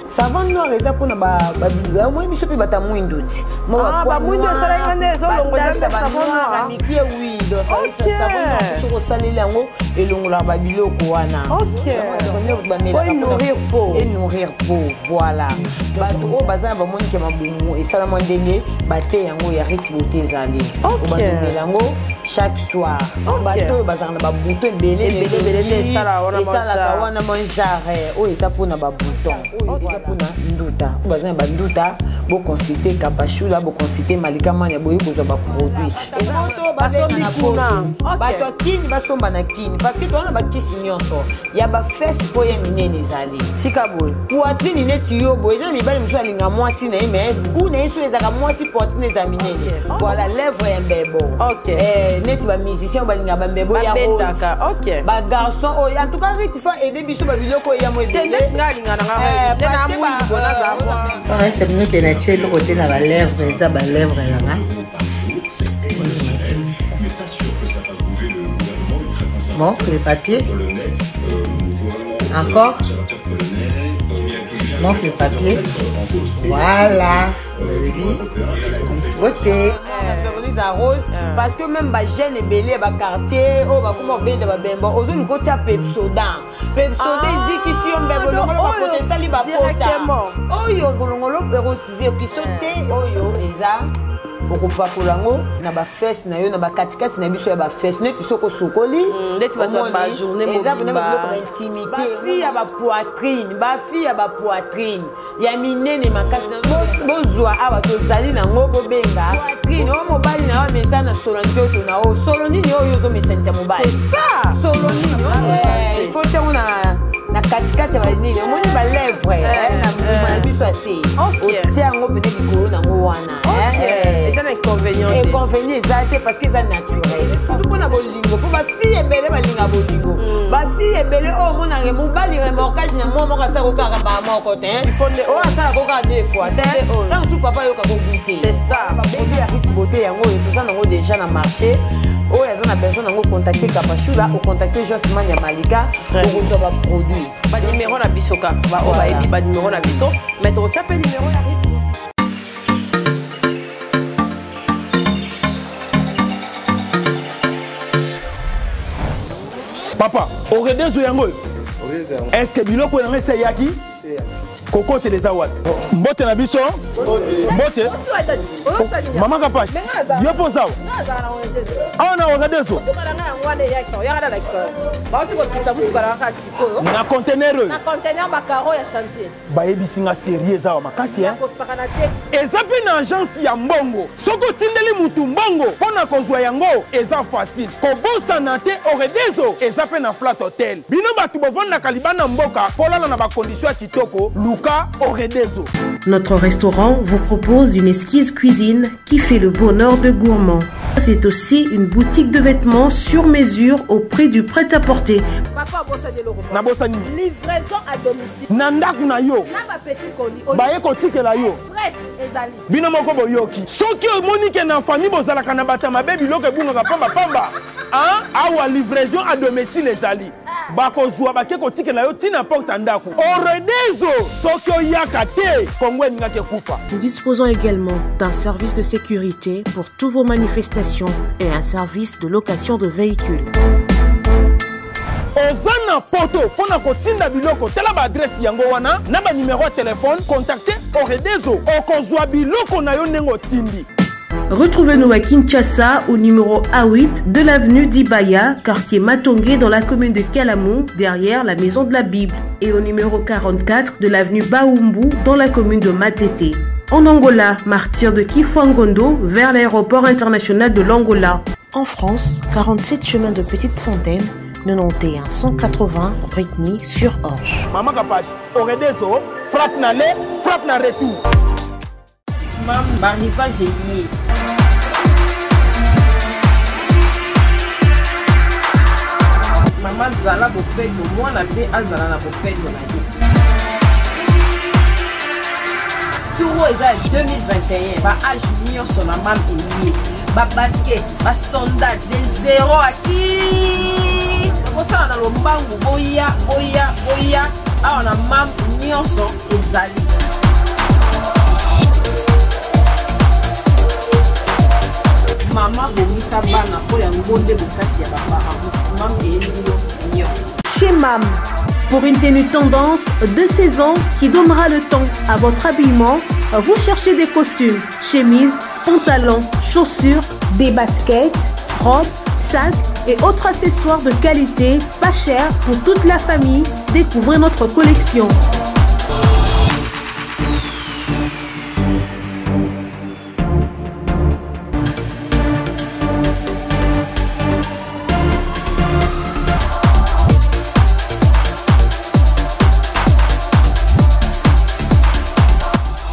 Savon noir eza pona ba ba moi biso pe bata mwindu ti. Moi ba mwindu esala nga nde ezolongo eza savon noir. Mikie oui, donc savon noir soko saleli yango elongola ba biloko wana. OK. Et nourrir peau. Et nourrir peau, voilà. Bato oyo baza na bamoni ke mabumu esalama ndenge bate yango ya Ruth Beauté ezali. OK. Yango chaque soir. Bato oyo bazalaka na babouton ebele ebele esalaka wana manjare oyo eza mpona babouton oyo eza mpona nduta. Oyo baza na banduta boconsulte Kapashula, boconsulte Malika Mania, boye kozwa baproduit. Basombi kuna. Bato ya kini basomba na kini parce que toza na bakisi nyonso ya bafese mpo ye minene ezali. Tika boye. Poitrine neti yo boye eza na mibali mosusu alinga mwasi na ye mais goût na ye so ezalaka mwasi poitrine eza minene. Voilà lèvre ya mbebo. Neti ba musicien balinga ba mbebo ya rose. OK. Ba garçon oyo en tout cas Ruth fa aider biso ba biloko ya mo ebele. Neti nga alinga na nga. Nde na mwindu bona za mwa. Ese bino ke na tie eloko te na ba lèvre eza ba lèvre na nga. Bon, les papiers. Encore. Manque le papier. Voilà. Vous avez vu. Beauté. balèvre eza rose parce que même bajeune ebele ya baquartier oyo bakoma kobenda babemba ozoluka otia pepsodan pepsodan ezikisi yo mbebo longolo bapota esali bapota oyo kolongolo ekozikiso te oyo eza okopakola yango na bafese na yo na bakatikati na biso ya bafese neti soki osokoli eza mpena biloko ba intimité bafille ya bapoitrine bafille ya bapoitrine ya minene makasi bozwa awa tozali nango bobenga poitrine oyo mobali na yo amesa na solo nzoto na yo solo nini oyo ozomesanisa mobali solo nini faut ntango na katikati ya banini omoni balèvre na mbuma na biso ya se otia yango pene likolo nango wana eza na inconvénient inconvénient eza te parce que eza naturel surtout mpona bolingo mpo bafille ebele balinga bolingo bafille ebele oyo omonaka mobali remorquage na mwa moko asalaka kaka mbala moko te oyo asalaka kaka deux fois te ntango mosusu papa ayokaka goûte c'est ça baproduit ya rite beauté yango oyo toza nango déjà na marché oyo aza na besoin nango contacte kapashula ocontacte josman ya malika okozwa baproduit banimero na biso kaka baoyo bayebi banimero na biso mais tokotya mpe nimero ya rite. Papa, oredezo yango oyo est ce que biloko yango esi eyaki kokotela eza wapi? Mbote na biso, mbote mama Kapash, yo mpo ozawa awa na oredezo na contener oyo bayebisi nga serie eza awa makasi eza mpe na agence ya mbongo. Soki otindeli mutu mbongo mpo na kozwa yango eza facile, kobosana te oredezo eza mpe na flat hotel. Bino bato bovandaka libanda mboka polala na bakondition ya kitoko, luka oredezo. Notre restaurant vous propose une exquise cuisine qui fait le bonheur de gourmands. C'est aussi une boutique de vêtements sur mesure au prix du prêt-à-porter. Papa, nabosani livraison à domicile na ndako na yo, na bapetit colis baye kotikela yo. Express ezali. Bino moko boyoki, soki omoni ke na famille bozalaka na bato ya mabe, biloko ebungaka pambapamba, awa livraison à domicile ezali, bakozwa bake kotikela yo ntina porte ya ndako. Oredezo, soki oyaka te, Kongo elingaki ekufa. Nous disposons également d'un service de sécurité pour toutes vos manifestations et un service de location de véhicules. Oza na poto mpo na kotinda biloko, tala baadrese yango wana na banimero ya telefone, contacte oredezo, okozwa biloko na yo ndenge otindi. Retrouvez-nous à Kinshasa au numéro A8 de l'avenue d'Ibaya, quartier Matongé dans la commune de Kalamou, derrière la maison de la Bible, et au numéro 44 de l'avenue Baumbu dans la commune de Matete. En Angola, martyr de Kifangondo vers l'aéroport international de l'Angola. En France, 47 chemin de Petite Fontaine, 91 180 Britney sur Orge. Maman Kapash, Oredezo, frappe na aller, frappe na retour. Mam, barrivage est lié. Mama zala bopeto, mwana mpe azala na bopeto na ye. Turo eza ya 2021, ba age nyonso na mam elie. Ba basket, ba sandales, de 0 à ti. Kosala na lombangu, boya, boya, boya, awa na mam nyonso ezali. Mama bomisa bana mpo yango nde bokasi ya baparent. Mam eyebi bino nyonso. Chez Mam, pour une tenue tendance de saison qui donnera le ton à votre habillement, vous cherchez des costumes, chemises, pantalons, chaussures, des baskets, robes, sacs et autres accessoires de qualité, pas cher pour toute la famille. Découvrez notre collection.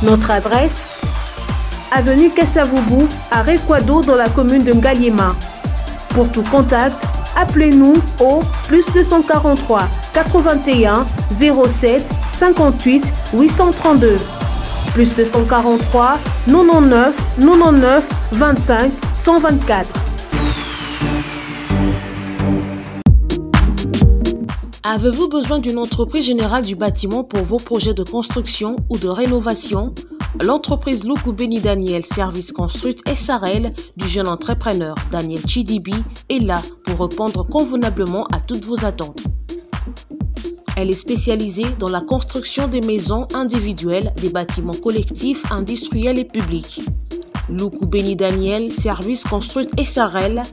Notre adresse, avenue Kasavubu, à Rekwado, dans la commune de Ngaliema. Pour tout contact, appelez-nous au plus 243 81 07 58 832. Plus 243 99 99 25 124. Avez-vous besoin d'une entreprise générale du bâtiment pour vos projets de construction ou de rénovation? L'entreprise Luku Beni Daniel Service Construite SRL du jeune entrepreneur Daniel Chidibi est là pour répondre convenablement à toutes vos attentes. Elle est spécialisée dans la construction des maisons individuelles, des bâtiments collectifs, industriels et publics. Loukou Beni Daniel, Service Construite SRL,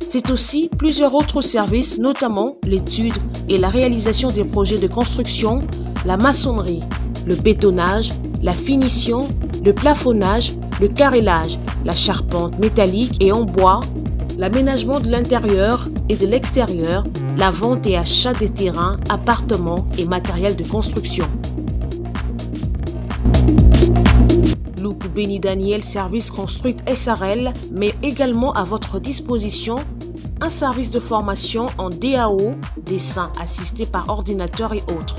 c'est aussi plusieurs autres services, notamment l'étude et la réalisation des projets de construction, la maçonnerie, le bétonnage, la finition, le plafonnage, le carrelage, la charpente métallique et en bois, l'aménagement de l'intérieur et de l'extérieur, la vente et achat des terrains, appartements et matériel de construction. Loukou Beni Daniel Service Construite SRL met également à votre disposition un service de formation en DAO, dessin assisté par ordinateur et autres.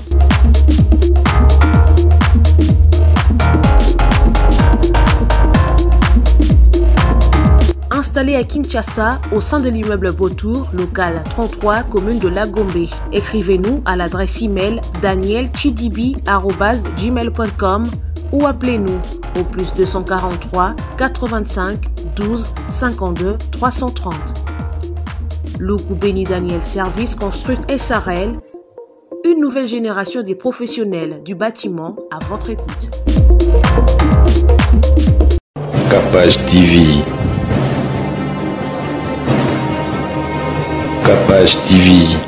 Installé à Kinshasa, au sein de l'immeuble Beautour, local 33, commune de Lagombe. Écrivez-nous à l'adresse email danielchidibi.gmail.com ou appelez-nous au plus 243 85 12 52 330. Loukou Beni Daniel Service Construct SRL, une nouvelle génération des professionnels du bâtiment à votre écoute. Capage TV. Capage TV.